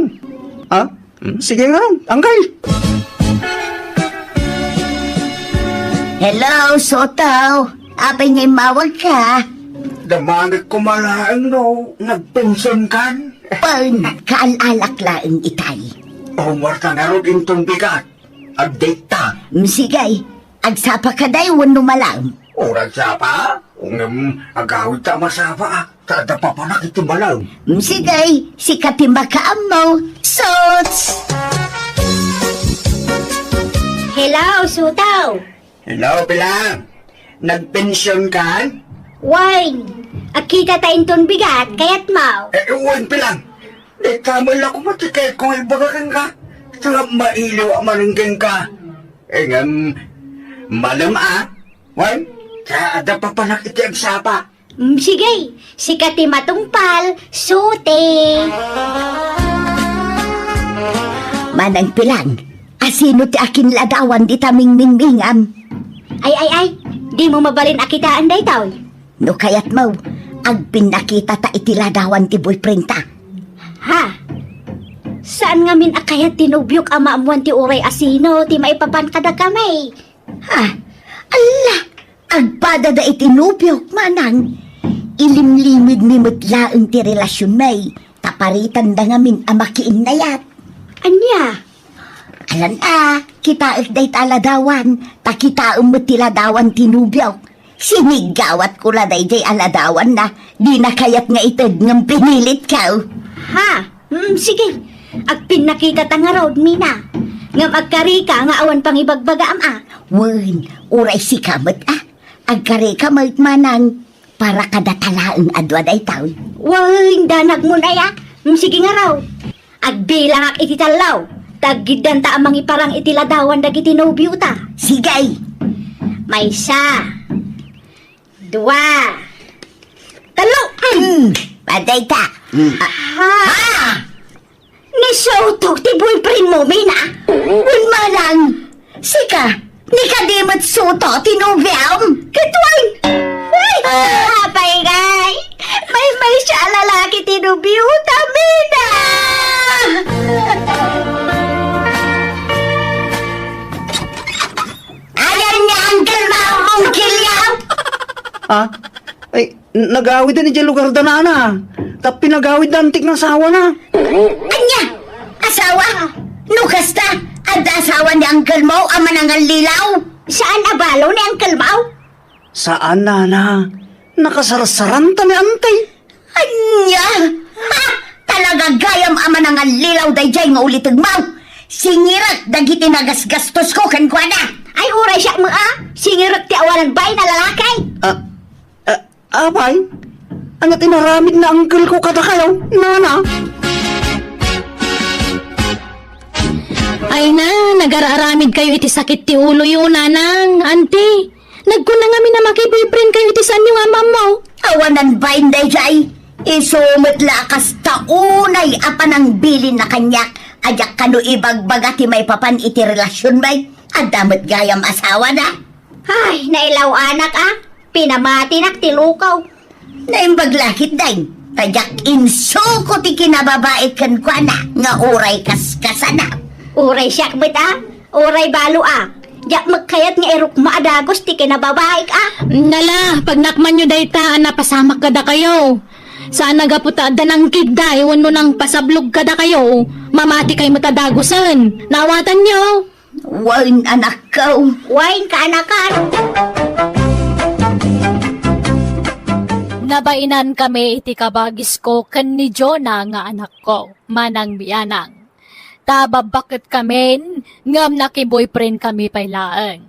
Ha? Hmm, sige nga, anggaw. Hello, Soto. Apay nga immawagka? Damagek koma laeng no nagpensionkan. Wen, kaal-alak laeng itay. Umwarta ngarud inton bigat. Update ta. Mm, sige. Agsapa kadi wenno malaem? Uray agsapa? Ngem agawidta a masapa, a. Ta adda papanak iti malaem. Mm, sige, sika ti makaammo. Sots! Hello, Soto! Hello, Pilang. Nagpensionkan? Wen, agkita ta inton bigat, kayatmo? Eh, wen, Pilang. Dayta met la koma ti kayatko nga ibaga kenka. Ta mailiw a manen kenka. Eh, ngem, malem a, Wen, ta adda papanak iti agsapa. Mm, sige, sika ti matungpal, suti. Manang Pilang, asino ti akinladawan dita mingmingmingam? Ay, ay, ay, dimo mabalin a kitaan daytoy? No kayatmo, agpinnakitata iti ladawan ti boyfriendta. Ha? Saan ngamin a kayat ti nobiok a maammuan ti uray asino ti maipapan kadakami? Ha? Alla, agpadada iti nobiok, manang. Ilimlimidmi met laeng ti relasionmi, ta paritanda ngamin a makiinnayat. Ania? Alan a, kitaek dayta a ladawan, ta kitaem met ti ladawan ti nobiok. Siniggawatko la daydiay a ladawanna, dina kayat nga ited ngem pinilitko. Ha? Mm, sige. Agpinnakitata ngarud, Mina. Ngem agkarika nga awan pangibagbagaam a. Wen, uray sika met a. Agkarika met, manang. Para kadata laeng a dua daytoy. Wen, danagmon aya. Mm, sige ngarud. Agbilangak iti tallo. Ta aggiddanta a mangiparang iti ladawan dagiti nobiota. Sige. Maysa. Dua. Tallo. Mm. Mm. Padayta. Mm. Ah. Ha? Ni Soto ti boyfriendmo, Mina? Wen, manang. Sika, ni kadi met Soto ti nobiom? Ket wen. Ay, apay ngay. Maymaysa a lalaki ti nobiota, Mina. Ayan ni Uncle Mamong Kiliaw. Ah? Ay, n-, nagawiden idiay lugarda, nana. Ta pinagawidna antik nga asawana. Ania? Asawa? No kasta, adda asawa ni uncle mo a manangallilaw? Saan a balo ni uncle mo? Saan, nana. Nakasarsaranta ni auntie. Ania? Ha? Talaga gayam a manangallilaw daydiay nga ulitegmo? Singirek dagiti nagasgastosko kenkuana. Ay, uray siak met a. Singirek ti awanan bain a lalaki. Ah, ah, apay? Ania ti inaramid ni uncle ko kadakayo, nana? Ay na, nagararamid kayo iti sakit ti uloyo, nanang, auntie. Nagkuna ngamin a makiboyfriend kayo iti saanyo nga ammo. Awanan bain daydiay. Isu met la a kasta unay a panangbilinna kaniak a diak kano ibagbaga ti maipapan iti relasionmi. Adda met gayam asawana. Ay, nailaw-anak a. Pinamatinak ti lukaw. Naimbag la ketdin, ta diak insuko ti kinababaik kenkuana nga uray kaskasana. Uray siak met a, uray balo a. Diak met kayat nga irukma a dagus ti kinababaik a. Nala, pagnakmanyo dayta a napasamak kadakayo. Saan a gapu ta adda nangkidday wenno nangpasablog kadakayo, mamati kay met a dagusen. Naawatanyo? Wen, anakko. Wen, kaanakan. Nabainan kami iti kabagisko ken ni Jonah nga anakko, manang Mianang. Ta babbaket kamin, ngem nakiboyfriend kami pay laeng.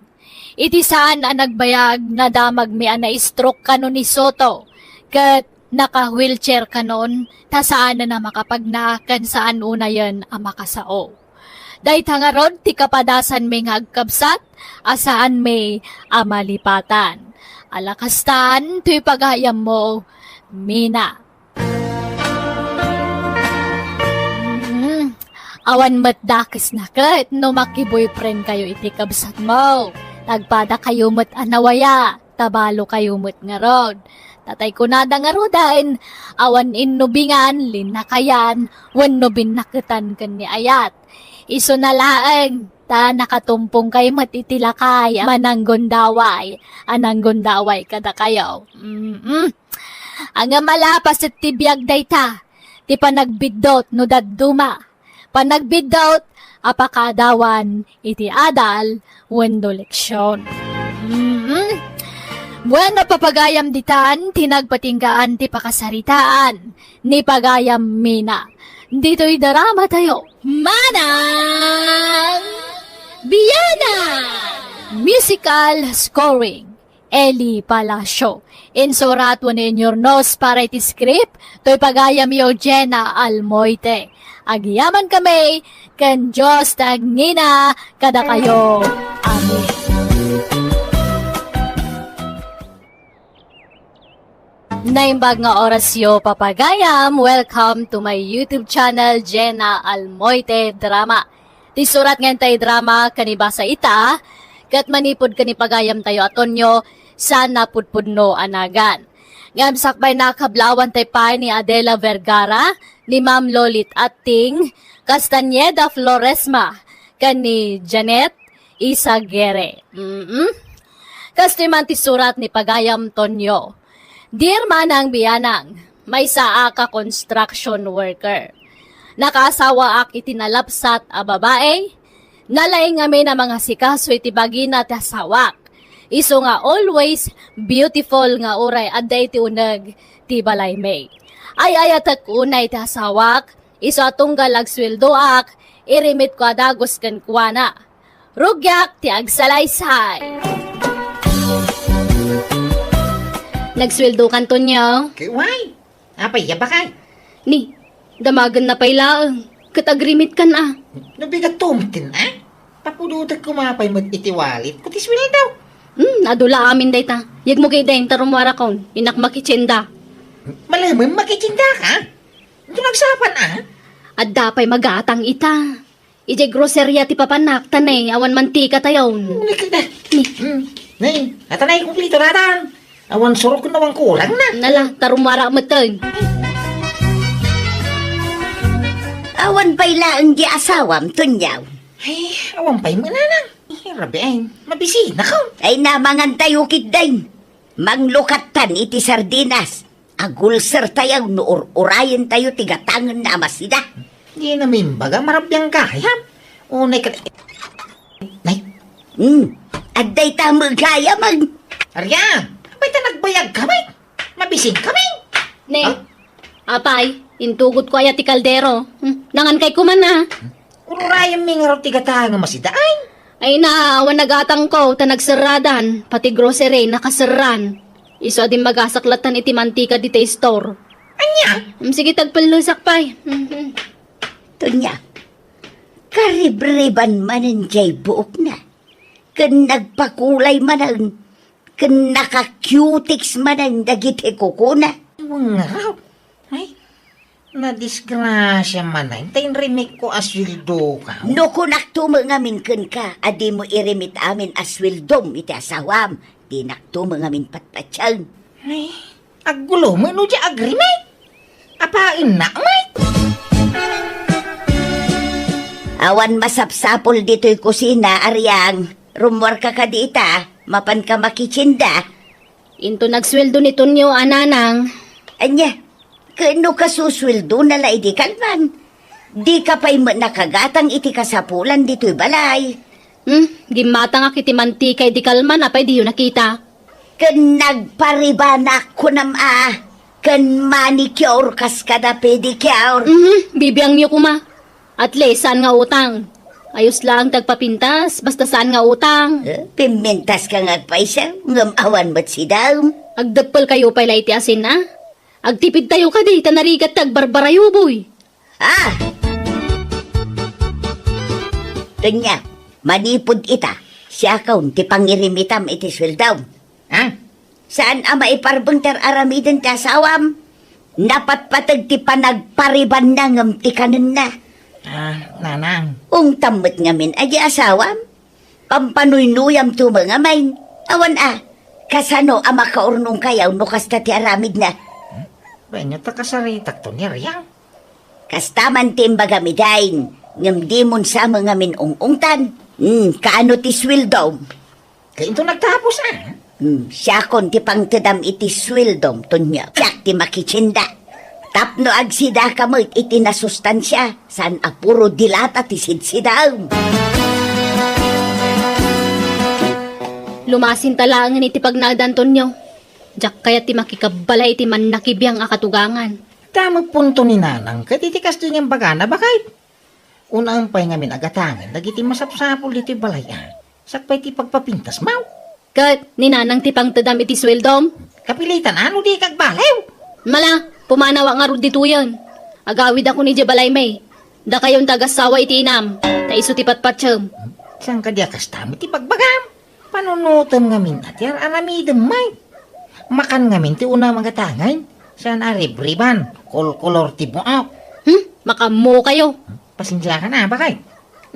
Iti saan a nagbayag, nadamagmi a na-stroke kano ni Soto, ket naka-wheelchair kanon, ta saanen a makapagna ken saan unayen a makasao. Dayta ngarud ti kapadasanmi nga agkabsat a saanmi a malipatan. Ala kastan, toy pagayammo, Mina. Mm. Awan met dakesna ket no makiboyfriend kayo iti kabsatmo. Nagpadakayo met a nawaya. Tabalo kayo met ngarud. Tatay kunada ngaruden, awan innubingan, linnakayan, wenno binnaketan ken ni ayat. Isuna laeng, ta nakatumpong kayo met iti lakay a mananggundaway, a nanggundaway kadakayo. Mm-mm. Ngem ala paset ti biag dayta, ti panagbiddut no dadduma. Panagbiddut a pakaadawan iti adal wenno leksion. Mm. Bueno, papagayam ditan ti nagpatinggaan ti pakasaritaan ni pagayam Mina. Ditoy drama tayo, Manang Biana! Musical scoring. Eli Palacio. Insurat wenno inyurnos para iti script, toy pagayam yo Jenna Almoite. Agyaman kami, ken Dios ti agngina kadakayo. Amen. Naimbag nga orasyo, papagayam. Welcome to my YouTube channel, Jenna Almoite Drama. Ti surat nga intay drama, kanibasa ita, ket manipud kanipagayam tayo a Tonyo, saan napudpudno a nagan. Ngem sakbay, nakablaawan tay pay ni Adela Vergara, ni Ma'am Lolit Atting, Castañeda Floresma, ken ni Janet Isagere. Mm-mm. Kastoy man ti surat ni pagayam Tonyo. Dear Manang Bianang, maysaak a construction worker. Nakaasawaak iti nalabsat a babae. Nalaing ngamin a mangasikaso iti bagina ti asawak. Isu nga always beautiful nga uray adda iti uneg ti balaymi. Ay-ayatek unay ti asawak, isu a tunggal agsueldoak, irimitko a dagus kenkuana. Rugiak ti agsalaysay. Nagsueldokan, Tonyo? Kay, why? Apay, ya bakay? Ni, damagenna pay laeng. Ket agrimitkan a. No bigat tumtin, a? Papudotek koma pay met iti wallet ko ti sueldo. Hmm, adu la amin dayta. Yegmo ketdin ta rummuarakon, innak makitsinda. Malemem makitsinda ka? Ito nagsapan, a? Adda pay magatang ita. Idiay groceria ti papanak, ta ne, awan mantika tayon. Ulit ka na. Ni. Hmm. Ne, ata na yung kumplito natan. Awan surok na awan kulang na. Nala, ta rummuara metten. Awan pay laeng di asawam, Tunyaw. Ay, awan pay mananang. Eh, rabi ay, mabisina ka. Ay, namangan tayo kitdin. Manglukattan iti sardinas. Agulser tayo no ur-urayen tayo ti gatangen na a masida. Di na mimbaga, marabiang gayam. Unay ka, nay. Hmm, adda ita met gayam, ag- Arya, apay ta nagbayag ka, met? Mabising kami. Ne. Ha? Apay, intugot ko aya ti kaldero. Hmm, nangan kay kuman, a. Ururayan mi ngarud ti gata nga masidaay. Ay na, awan nagatangko, ta nagserradan, pati grocery, nakaserran. Isu a dimmagasaklattan iti mantika dita store. Anya? Hmm, sige, tagpellesak pay. Mhm. Tunya, karibriban manen jay buokna. Ken nagpakulay manen, ken naka-cutex manen dagiti kukuna. Ngarud. Ay, nadisgrasia manen, ta inrimikko a sueldo ka. No kunakto met ngamin kenka a dimo irimit amin a sueldom iti asawam, dinakto met ngamin patpatien. Ay, aggulo met no di agrimit. Apaennak met. Awan masapsapul ditoy kusina, Ariang. Rummuarka kadi ita, mapanka makitsinda. Into nagsueldo ni Tonyo a nanang. Anya, ken no kasusueldona la idi kalman, dika pay met nakagatang iti kasapulan ditoy balay. Hmm, gimmatangak iti mantika idi kalman, apay diyo nakita? Ken nagparibanak kunam a, ken manicure kas kada pedicure. Mhm, bibiangyo koma. At least, saan nga utang? Ayos laeng ti agpapintas, basta saan nga utang. Eh, pimmintas ka nga agpaysa, ngem awan met sidam. Agdeppel kayo pay la iti asin, a? Agtipid tayo kadi, ta narigat ti agbarbarayo, boy. Ah! Kanya, manipud ita, siakon ti pangirimitam iti sueldom. Ha? Saan a maiparbeng ti ar-aramiden ti asawam? Napatpateg ti panagparibanna ngem ti kanenna. Ah, nanang. Ungtam met ngamin a di asawam? Pampanuynuyam to met ngamin. Awan a, kasano a makaurnongkayo no kasta ti aramidna? Hmm? Wenno ta kasaritak to ni Riang? Kasta man ti imbagam idiay, ngem dimon sa met ngamin ung-ungtan. Hmm, kaano ti sueldom? Kainto nagtapos, a? Hmm, siakon ti pangtedam iti sueldom, Tonyo. Siak ti makitsinda. Tapno agsidaka met iti nasustansia, saan a puro dilata ti sidsidam. Lumasinta laengen iti pagnaedan, Tonyo. Diak kayat ti makikabbalay iti mannakibiang a katugangan. Damo punto ni nanang ket iti kastoy nga imbagana, baket. Unaem pay ngamin a gatangen dagiti masapsapul ditoy balay, a. Sakbay ti pagpapintas, maw? Ket ni nanang ti pangtedam iti sueldom? Kapilitan, a, no di kagbaliw? Mala, pumanawak ngarud ditoyen. Agawidakon idiay balaymi. Dakayon ti agassawa iti inam, ta isu ti patpatiem. Saan kadi a kasta met ti bagbagam? Panunotem ngamin a ti ar-aramidem met. Makan ngamin ti unam a gatangay. Saan a ribriban, kolkolor ti buok. Hmm? Makaammo kayo. Pasensiakan a, baket.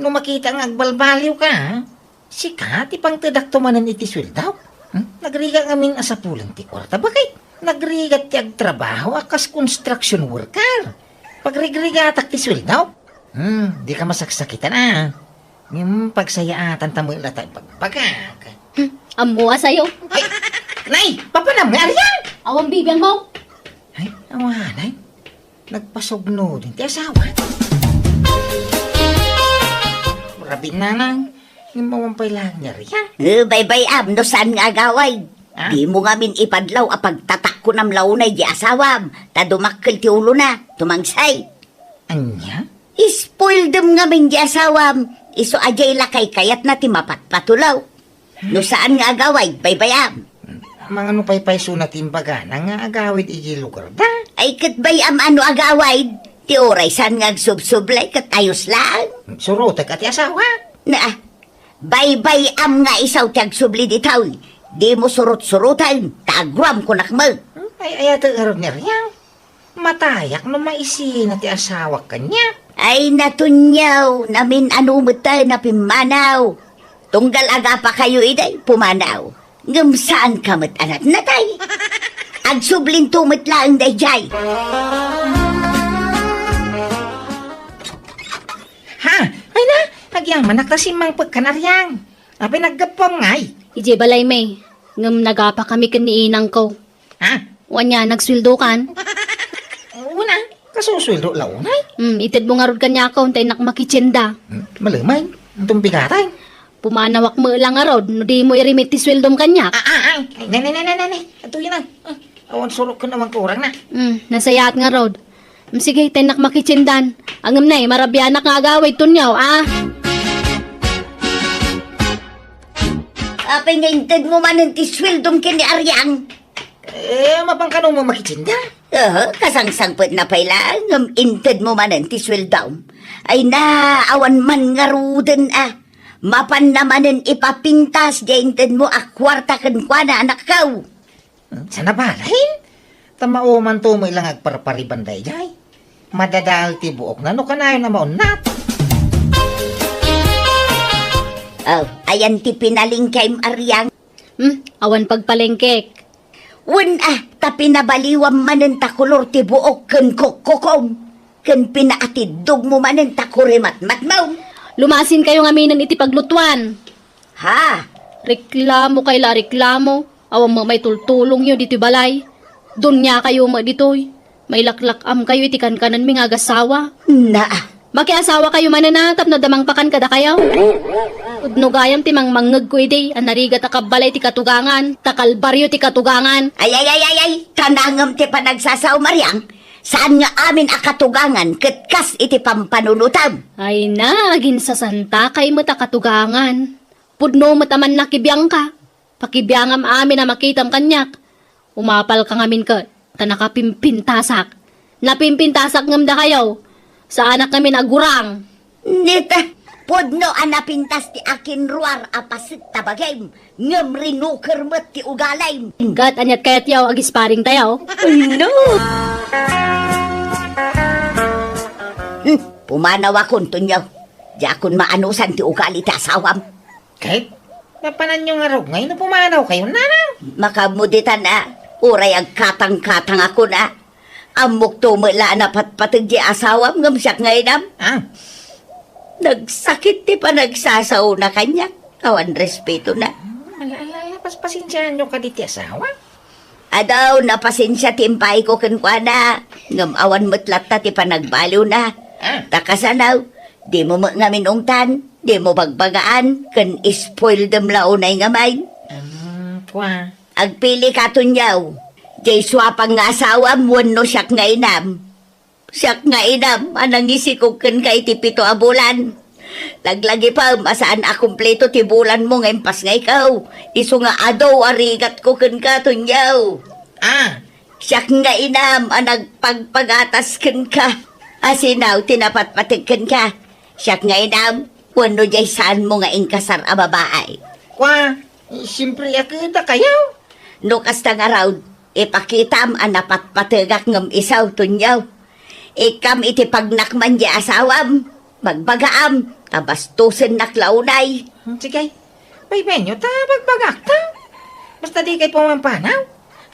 No makita nga agbalbaliwka, sika ti pangtedakto manen iti sueldo. Hmm? Nagrigat ngamin a sapulen ti kuarta, baket. Nagrigat ti agtrabaho a kas construction worker. Pagrigrigatak ti sueldo. Hmm, dika masaksakitan a. Ngem pagsayaatan ta met latta ibagbagak. Hmm, ammo a sayo. Ay, nay, papanam nga Ariang! Awan bibiangmo. Ay, awanay. Nagpasugno din ti asawa. Rabi, nanang, ngem awan pay laeng nga Ariang. Eh, baybay-am, no saan nga agawid. Ah? Dimo ngamin ipadlaw a pagtatakkonam la unay di asawam, ta dumakkel ti ulona, tumangsay. Ania? Ispoildem ngamin di asawam, isu a diay la kaykayatna ti mapatpatulo. No saan nga agawid, baybay-am. Mangano pay paysona ti imbagana nga agawid iti lugarda? Ay, ket bay-am a no agawid, ti uray saan nga agsubsublay ket ayos laeng. Surotek a ti asawa. Na, baybay-am nga isu ti agsubli ditoy. Dimo surot-suroten, ta aguram kunak met. Hmm, ay, ay, ate, ngarud ni Ariang. Matayak no maisina ti asawak kaniak. Ay, natunyaw, namin-ano met tayo napimmanaw. Tunggal agapa kayo iday, pumanaw. Ngem saan ka met a natnatay. Agsublinto met laeng daydiay. Ha? Ay na, agyamanak ta simmangpekkan, Ariang. Apay naggapuam ngay? Idiay balay, May. Ngem nagapa kami ken ni inangko. Ha? Wen aya, nagsueldokan? Wen a, kasusueldo la unay? Hmm, itedmo ngarud kaniak, ta innak makitienda. Hmm, malem ay, anton bigatay? Pumanawak met la ngarud, no dimo irimit ti sueldom kaniak. Ah, ah, ah, ay, ne, ne, ne, ne, ne, ne. Atoy na. Ah, awan surok ken awan kurang na. Hmm, nasayaat ngarud. Hmm, sige, ta innak makitiendan. Ngem nay, marabianak nga agawid, Tonyo, ah. Apay nga intedmo manen ti sueldom ken ni Ariang? Eh, mapan kano mo makitienda? Oo, kasangsangpetna pay laeng, ngem intedmo manen ti sueldom. Ay na, awan man ngaruden a. Mapanna manen ipapintas diay intedmo a kuarta kenkuana, anakko. Hmm, sana balain? Ta maumanto met la nga agparpariban daydiay. Madadael ti buokna no kanayon a maunnat. Oh, ayan ti pinalengkem, Ariang. Hmm, awan pagpalengkek. Wen a, ta pinabaliwam manen ta kolor ti buok ken kokkokom, ken pinaatiddogmo manen ta kurimatmatmom. Lumasinkayo ngaminen iti paglutuan. Ha? Reklamo kay la reklamo. Awan met maitultulongyo ditoy balay. Duniakayo met ditoy. Mailaklak-amkayo iti kankanenmi nga agasawa. Na. Makiasawakayo manen a tapno adda mangpakan kadakayo. Pudno gayam ti mangmangngegko idi a narigat a kabbalay ti katugangan, ta kalbario ti katugangan. Ay, ay, ay, ay, ay, kanangem ti panagsasaom, Ariang. Saan nga amin a katugangan ket kas iti pampanunotam. Ay na, aginsasantakay met a katugangan. Pudno met a mannakibiangka. Pakibiangam amin a makitam kaniak. Umapalka ngamin ket, ta nakapimpintasak. Napimpintasak ngem dakayo. Saanak ngamin a gurang. Nita, pudno a napintas ti akinruar a paset ta bagim, ngem rinuker met ti ugalim. Ket aniat kayatyo, agisparing tayo? Ay, no! Hmm, pumanawakon, Tonyo. Diakon maanusan ti ugali ti asawam. Ket, mapananyo ngarud ngay no pumanawkayo, nanang? Makaammo ditan a, uray agkatangkatangakon a. Ammokto met la a napatpateg ti asawam ngem siak nga inam. Ah. Nagsakit ti panagsasaona kaniak. Awan respetona. Ala, ala, ala, pas-, pasensiaanyo kadi ti asawa? Adu, napasensia ti impayko kenkuana, ngem awan met latta ti panagbaliwna. Ah. Ta kasano, dimo met ngamin ungtan, dimo bagbagaan, ken ispoildem la unay ngamin. Hmm, kua. Agpilika, Tonyo. Diay suapan nga asawam wenno siak nga inam. Siak nga inam a nangisikog kenka iti pito a bulan. Laglagipem a saan a kumpleto ti bulanmo nga impasngayko. Isu nga adu a rigatko kenka, Tonyo. Ah. Siak nga inam a nagpagpagatas kenka. Asino ti napatpateg kenka? Siak nga inam, wenno diay saanmo nga inkasar a babai? Kua, siempre a ket dakayo. No kasta ngarud, ipakitam a napatpategak ngem isu, Tonyo. Ikkam iti pagnakman ti asawam, magbagaam, ta bastosennak la unay. Hmm, sige. Baybayenyo ta bagbagakto. Basta dikay pumampanaw.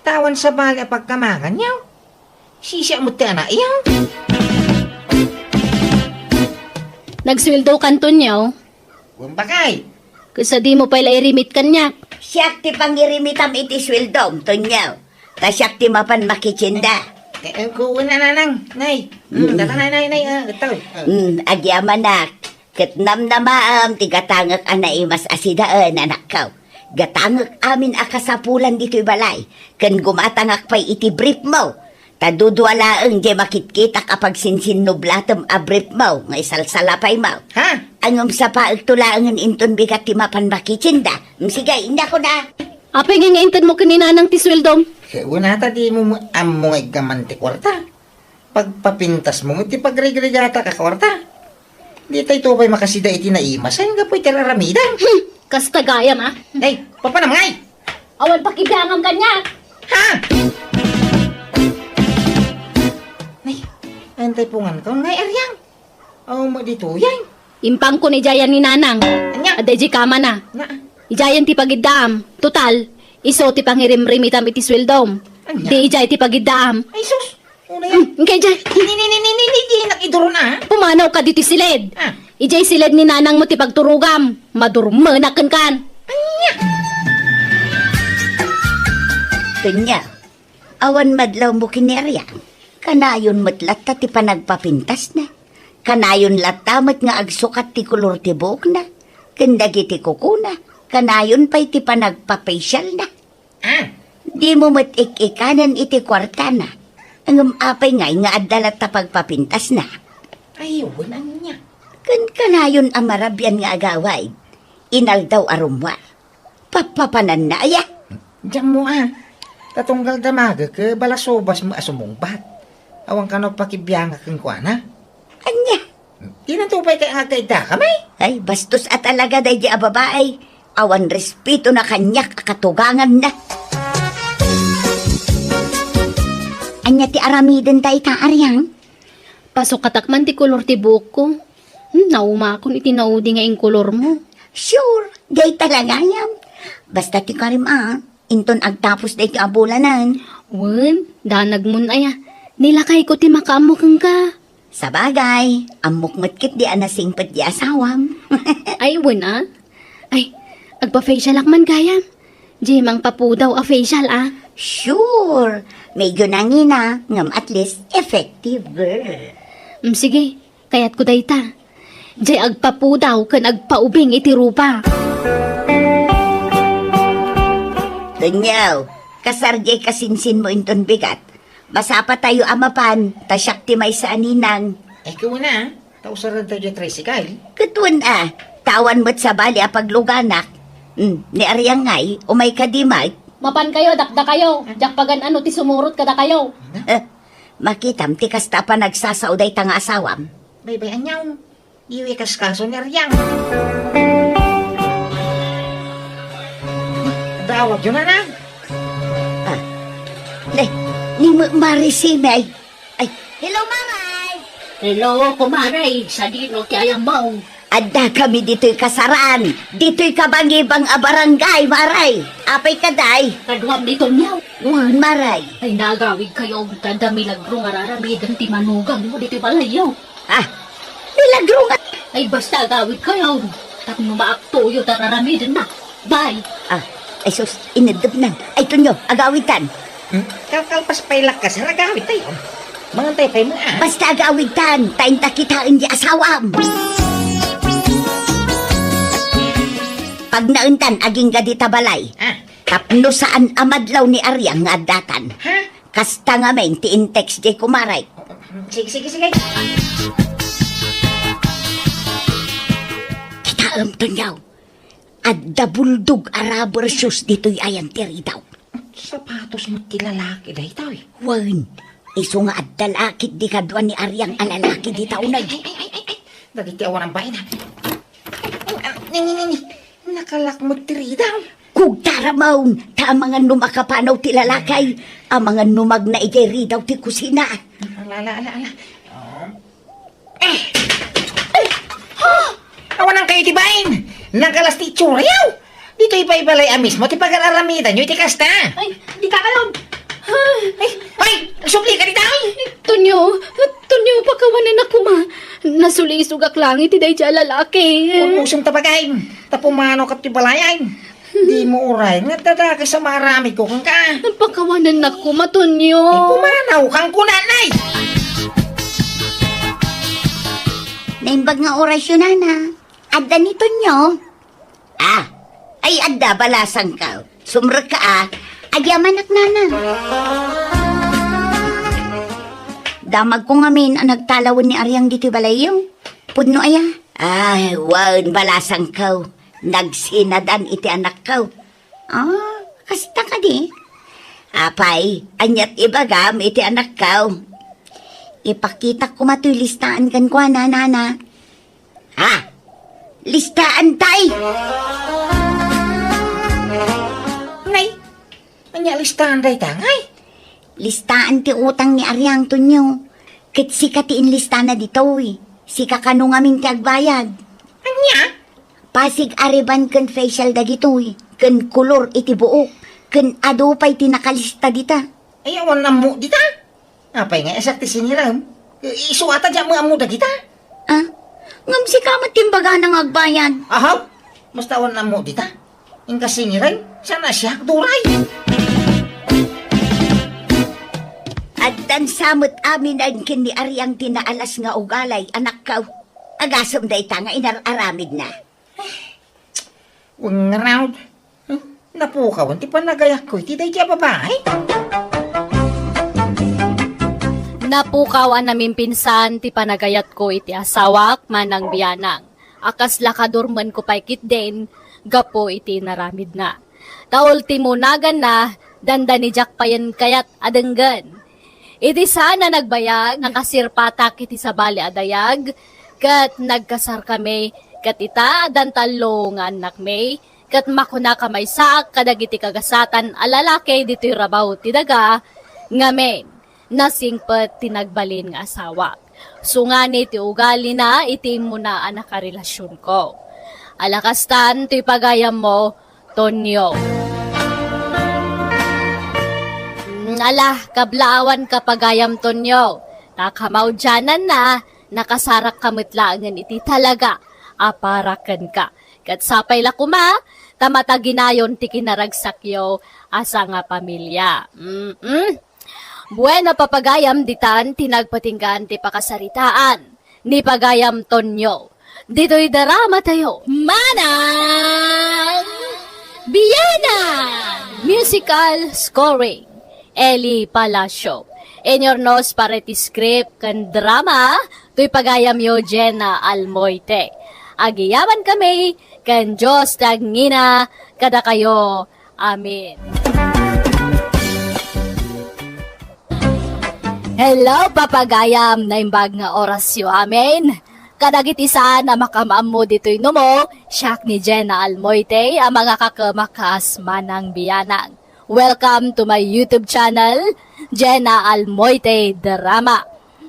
Ta awan sabali a pagkamanganyo. Sisiak met ti anakyo. Nagsueldokan, Tonyo. Wen, bakay. Ket sadino pay la irimitkanyak? Siak ti pangirimitam iti sueldom, Tonyo. Ta siak ti mapan makitienda. Eh, eh, kuwan na, nanang, nay. Mm, mm. Data, nay, nay, nay, ah, ito. Ah. Mm, agyamanak. Ket namnamaem ti gatangek a naimas a sidaen, anakko. Gatangek amin a kasapulan ditoy balay, ken gumatangak pay iti briefmo. Ta dudua laeng diay makitkitak a pagsinsinnublatem a briefmo nga isalsalapaymo. Ha? Ngem sapaekto laengen inton bigat ti mapan makitienda. Mm, sige, inyakon a. Apay nga intedmo ken ni nanang ti sueldom? Ket kunata dimo ammo nga iggaman ti kuarta. Pagpapintasmo met ti pagrigrigatak a kuarta. Ditayto pay makasida iti naimasen gapu iti ar-aramidem. Hmm, kasta gayam, a? Nay, papanam ngay? Awan pakibiangam kaniak. Ha? Nay, antay pungan ka, ngay Ariang. Aw, maditoyen. Impangko ni Jayan ni Nanang. Ania? Adda idiay kamana. Na. Idiayen ti pagiddaam. Total, isu ti pangirimrimitam iti sueldom. Ania? Di idiay ti pagiddaam. Ay, sus! Una yan. Hmm, inkay idiay. Ni, ni, ni, ni, ni, ni, di nakiduron, ah. Pumanawka ditoy siled. Ah. Idiay siled ni nanangmo ti pagturogam. Madurmenak kenkan. Ania? Tonyo, awan madlawmo ken ni Ariang. Kanayon met latta ti panagpapintasna. Kanayon latta met nga agsukat ti kolor ti buokna. Ken dagiti kukuna, kanayon pay ti panagpapasialna. Ah. Dimo met ik-ikanen iti kuartana. Ngem apay ngay nga adda latta pagpapintasna? Ay, wen, ania? Ken kanayon a marabian nga agawid. Inaldaw a rummuar. Pappapananna aya? Diammo a. Ta tunggal damagek, balasubas met a sumungbat. Awan kano pakibiangak kenkuana. Ania? Dinanto pay kay nga agkaiddakami? Ay, bastos a talaga daydi a babai. Awan respetona kaniak a katuganganna. Ania ti aramidenta ita, Ariang? Pasukatak man ti kolor ti buokko. Hmm, naumakon iti naudi nga inkolormo. Sure, dayta la gayam. Basta ti karim a, inton agtapos daytoy a bulanen. Wen, danagmon aya. Ni lakayko ti makaammo kenka. Sabagay, ammok met ketdi a nasingpet ti asawam. Ay, wen a. Ay, agpa-facialak man gayam. Diay mangpapudaw a facial a. Sure, medyo nangina, ngem at least effective, girl. Mm, sige, kayatko dayta. Diay agpapudaw ken agpaubing iti rupa. Tonyo, kasar diay kasinsinmo inton bigat. Masapatayo a mapan, ta siak ti maysa a ninang. Ay, kuna, ta usarentayo diay tricycle. Ket wen a, ta awan met sabali a pagluganak. Hmm, ni Ariang ngay, umay kadi met. Mapankayo, dakdakayo. Diak pagan-ano ti sumurot kadakayo. Eh, makitam ti kasta a panagsasao dayta nga asawam. Baybay, aniaw. Iwi kaskaso ni Ariang. Dawag yun, anak. Ah. Ne, ni Ma-, Marisime ay. Ay. Hello, Maray. Hello, kumare. Sadino ti ayammo? Adda kami ditoy kasaran. Ditoy kabangibang a barangay, Maray. Apay ka, day? Kaduam ni Tonyo. Wen, Maray. Ay, nagawid kayo. Kada milagro nga raramiden ti manugang mo ditoy balayyo. Ah, milagro nga. Ay, basta agawid kayo. Tapno maaktoyo ta raramiden na. Bye. Ah, ay sus, ineddep nan. Ay, Tonyo, agawid tan. Hmm? Kalkalpas pay lakkas, agawid tayo. Mangantay pay mo, ah. Basta agawid tan, ta inta kitaen di asawam. Pagnaen tan, agingga dita balay. Ah. Tapno saan a madlaw ni Ariang nga addatan. Ha? Kasta ngamin ti in-text diay kumarek. Sige, sige, sige. Kitaem, Tonyo. Adda bulldog a rubber shoes ditoy ayan ti ridaw. Sapatos met ti lalaki daytoy. Wen, isu nga adda la ketdi kadua ni Ariang a lalaki dita uneg. Ay, ay, ay, ay, ay. Dagiti awan a baina. Ni, ni, ni, ni. Nakalak met ti ridaw. Kugtaramon, ta amangan no makapanaw ti lalaki, amangan no magna idiay ridaw ti kusina. Ala, ala, ala, ala. Eh! Ay! Ha? Awan kayo ti bain! Nagalas ti itsurayo! Ditoy pay balay a mismo ti pagar-aramidanyo iti kasta. Ay, di ka kayon. Ay, ay, sumli ka dita, ay! Tonyo, Tonyo, pakawanan na koma. Nasulisogak lang iti daydi a lalaki. Ulmosom ta bagay. Ta pumanaw ka ti balay, ay. Di mo uray nga dadagas a maaramid ko kenka. Pakawanan na koma, Tonyo. Ay, pumanaw kang kunanay. Naimbag nga orasyon, nana. Adda ni Tonyo. Ah, ay adda, balasangko. Sumrekka, a. Agyamanak, nana. Damagko ngamin a nagtalawen ni Ariang ditoy balayyo. Pudno aya? Ay, wen, balasangko. Nagsinadan iti anakko. Ah, kasta kadi? Apay, aniat ibagam iti anakko? Ipakitak koma toy listaan kenkuana, nana. Ha? Listaan tay? Nay, ania listaan dayta, ngay? Listaan ti utang ni Ariang, Tonyo. Ket sika ti inlistana ditoy. Sika kano ngamin ti agbayad. Ania? Pasig a ribbon ken facial dagitoy, ken kolor iti buok, ken adu pay ti nakalista dita. Ay, awan ammo dita. Apay nga, isak ti singirem? Isu ata diak ammo dagita. Ah, ngem sika met ti imbagana nga agbayad. Ahaw, basta awan ammo dita. Inka singirem, saan a siak, duray. Addan sa met aminen ken ni Ariang ti naalas nga ugalay, anakko. Agasem dayta nga inar-aramidna. Wen ngarud, napukawan ti panagayatko iti daydi a babai. Napukaw a namimpinsan ti panagayatko iti asawak, Manang Bianang, a kasla kadurmenko pay ketdin gapu iti inaramidna. Ta ultimo naganna, dandani diak payen kayat a denggen. Iti saan a nagbayag, nakasirpatak iti sabali a dayag, ket nagkasarkami, ket ita, addan tallo nga annakmi, ket makunaka maysaak kadagiti kagasatan a lalaki ditoy rabaw ti daga, ngamin, nasingpet ti nagbalin nga asawak. Sungani ti ugalina iti immuna a nakarelasionko. Ala kastan toy pagayammo, Tonyo. Ala, kablaawan ka pagayam, Tonyo. Ta kamaudiananna, nakasarakka met laengen iti talaga a para kenka. Ket sapay la koma, ta mataginayon ti kinaragsakyo a sangapamilia. Mm-mm. Bueno, papagayam, ditan ti nagpatinggaan ti pakasaritaan ni pagayam Tonyo. Ditoy drama tayo, Manang Bianang! Musical scoring, Eli Palacio. Inyurnos para iti script ken drama, toy pagayamyo, Jenna Almoite. Agyamankami ken Dios ti agngina kadakayo. Amen. Hello, papagayam, naimbag nga orasyo. Amen. Kadagiti saan a makaammo ditoy numo, siak ni Jenna Almoite a mangakakemak kas Manang Bianang. Welcome to my YouTube channel, Jenna Almoite Drama.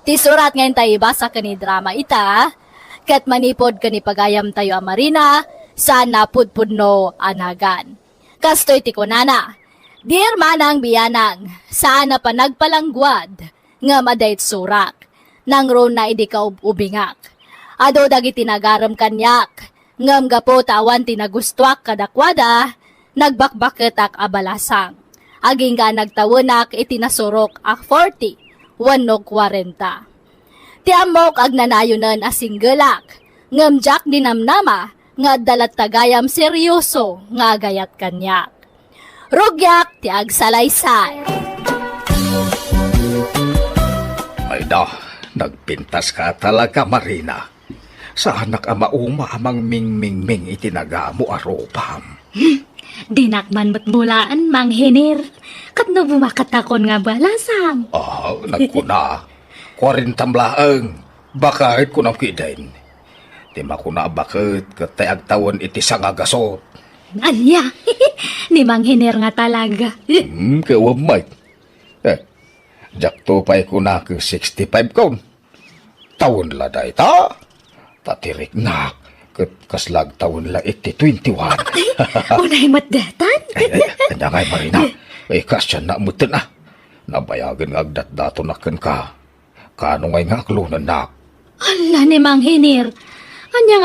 Ti surat nga intay ibasa ken idrama ita, ket manipud ken ipagayamtayo a Marina, saan a pudpudno a nagan. Kastoy ti kunana, "Dear Manang Bianang, saan a panagpalangguad, ngem adda itsurak. Nangruna idi kaub-ubingak. Adu dagiti nagarem kaniak, ngem gapu ta awan ti nagustuak kadakuada, nagbakbaketak a balasang. Agingga a nagtawenak iti nasurok a forty wenno kwarenta. Ti ammok agnanayonen a singgelak, ngem diak dinamnama nga adda latta gayam serioso nga agayat kaniak. Rugiak ti agsalaysay." Ay da, nagpintas ka talaga, Marina. Saanak a mauma a mangmingmingming iti nagamo a rupam. Hmm, dinak man met bulaen, Mang Hiner. Ket no bumakattakon nga balasang? Ah, nagkuna, "Kuarentam laeng, baket," kunam kiden. Ti makuna a baket ket tay agtawen iti sangagasut. Ania? Ni Mang Hiner nga talaga. Hmm, kawan, Mike. Eh, diakto pay kuna ket sixty-five kon. Tawen la dayta? Ta ti riknak, ket kasla agtawen la iti twenty-one. Unay met daytan? Ay, ay, ania ngay, Marina? Eh, kasdiay na metten, ah. Nabayagen nga agdatdatonak kenka. Kaano ngay nga aklonennak? Ala ni Mang Hiner. Ania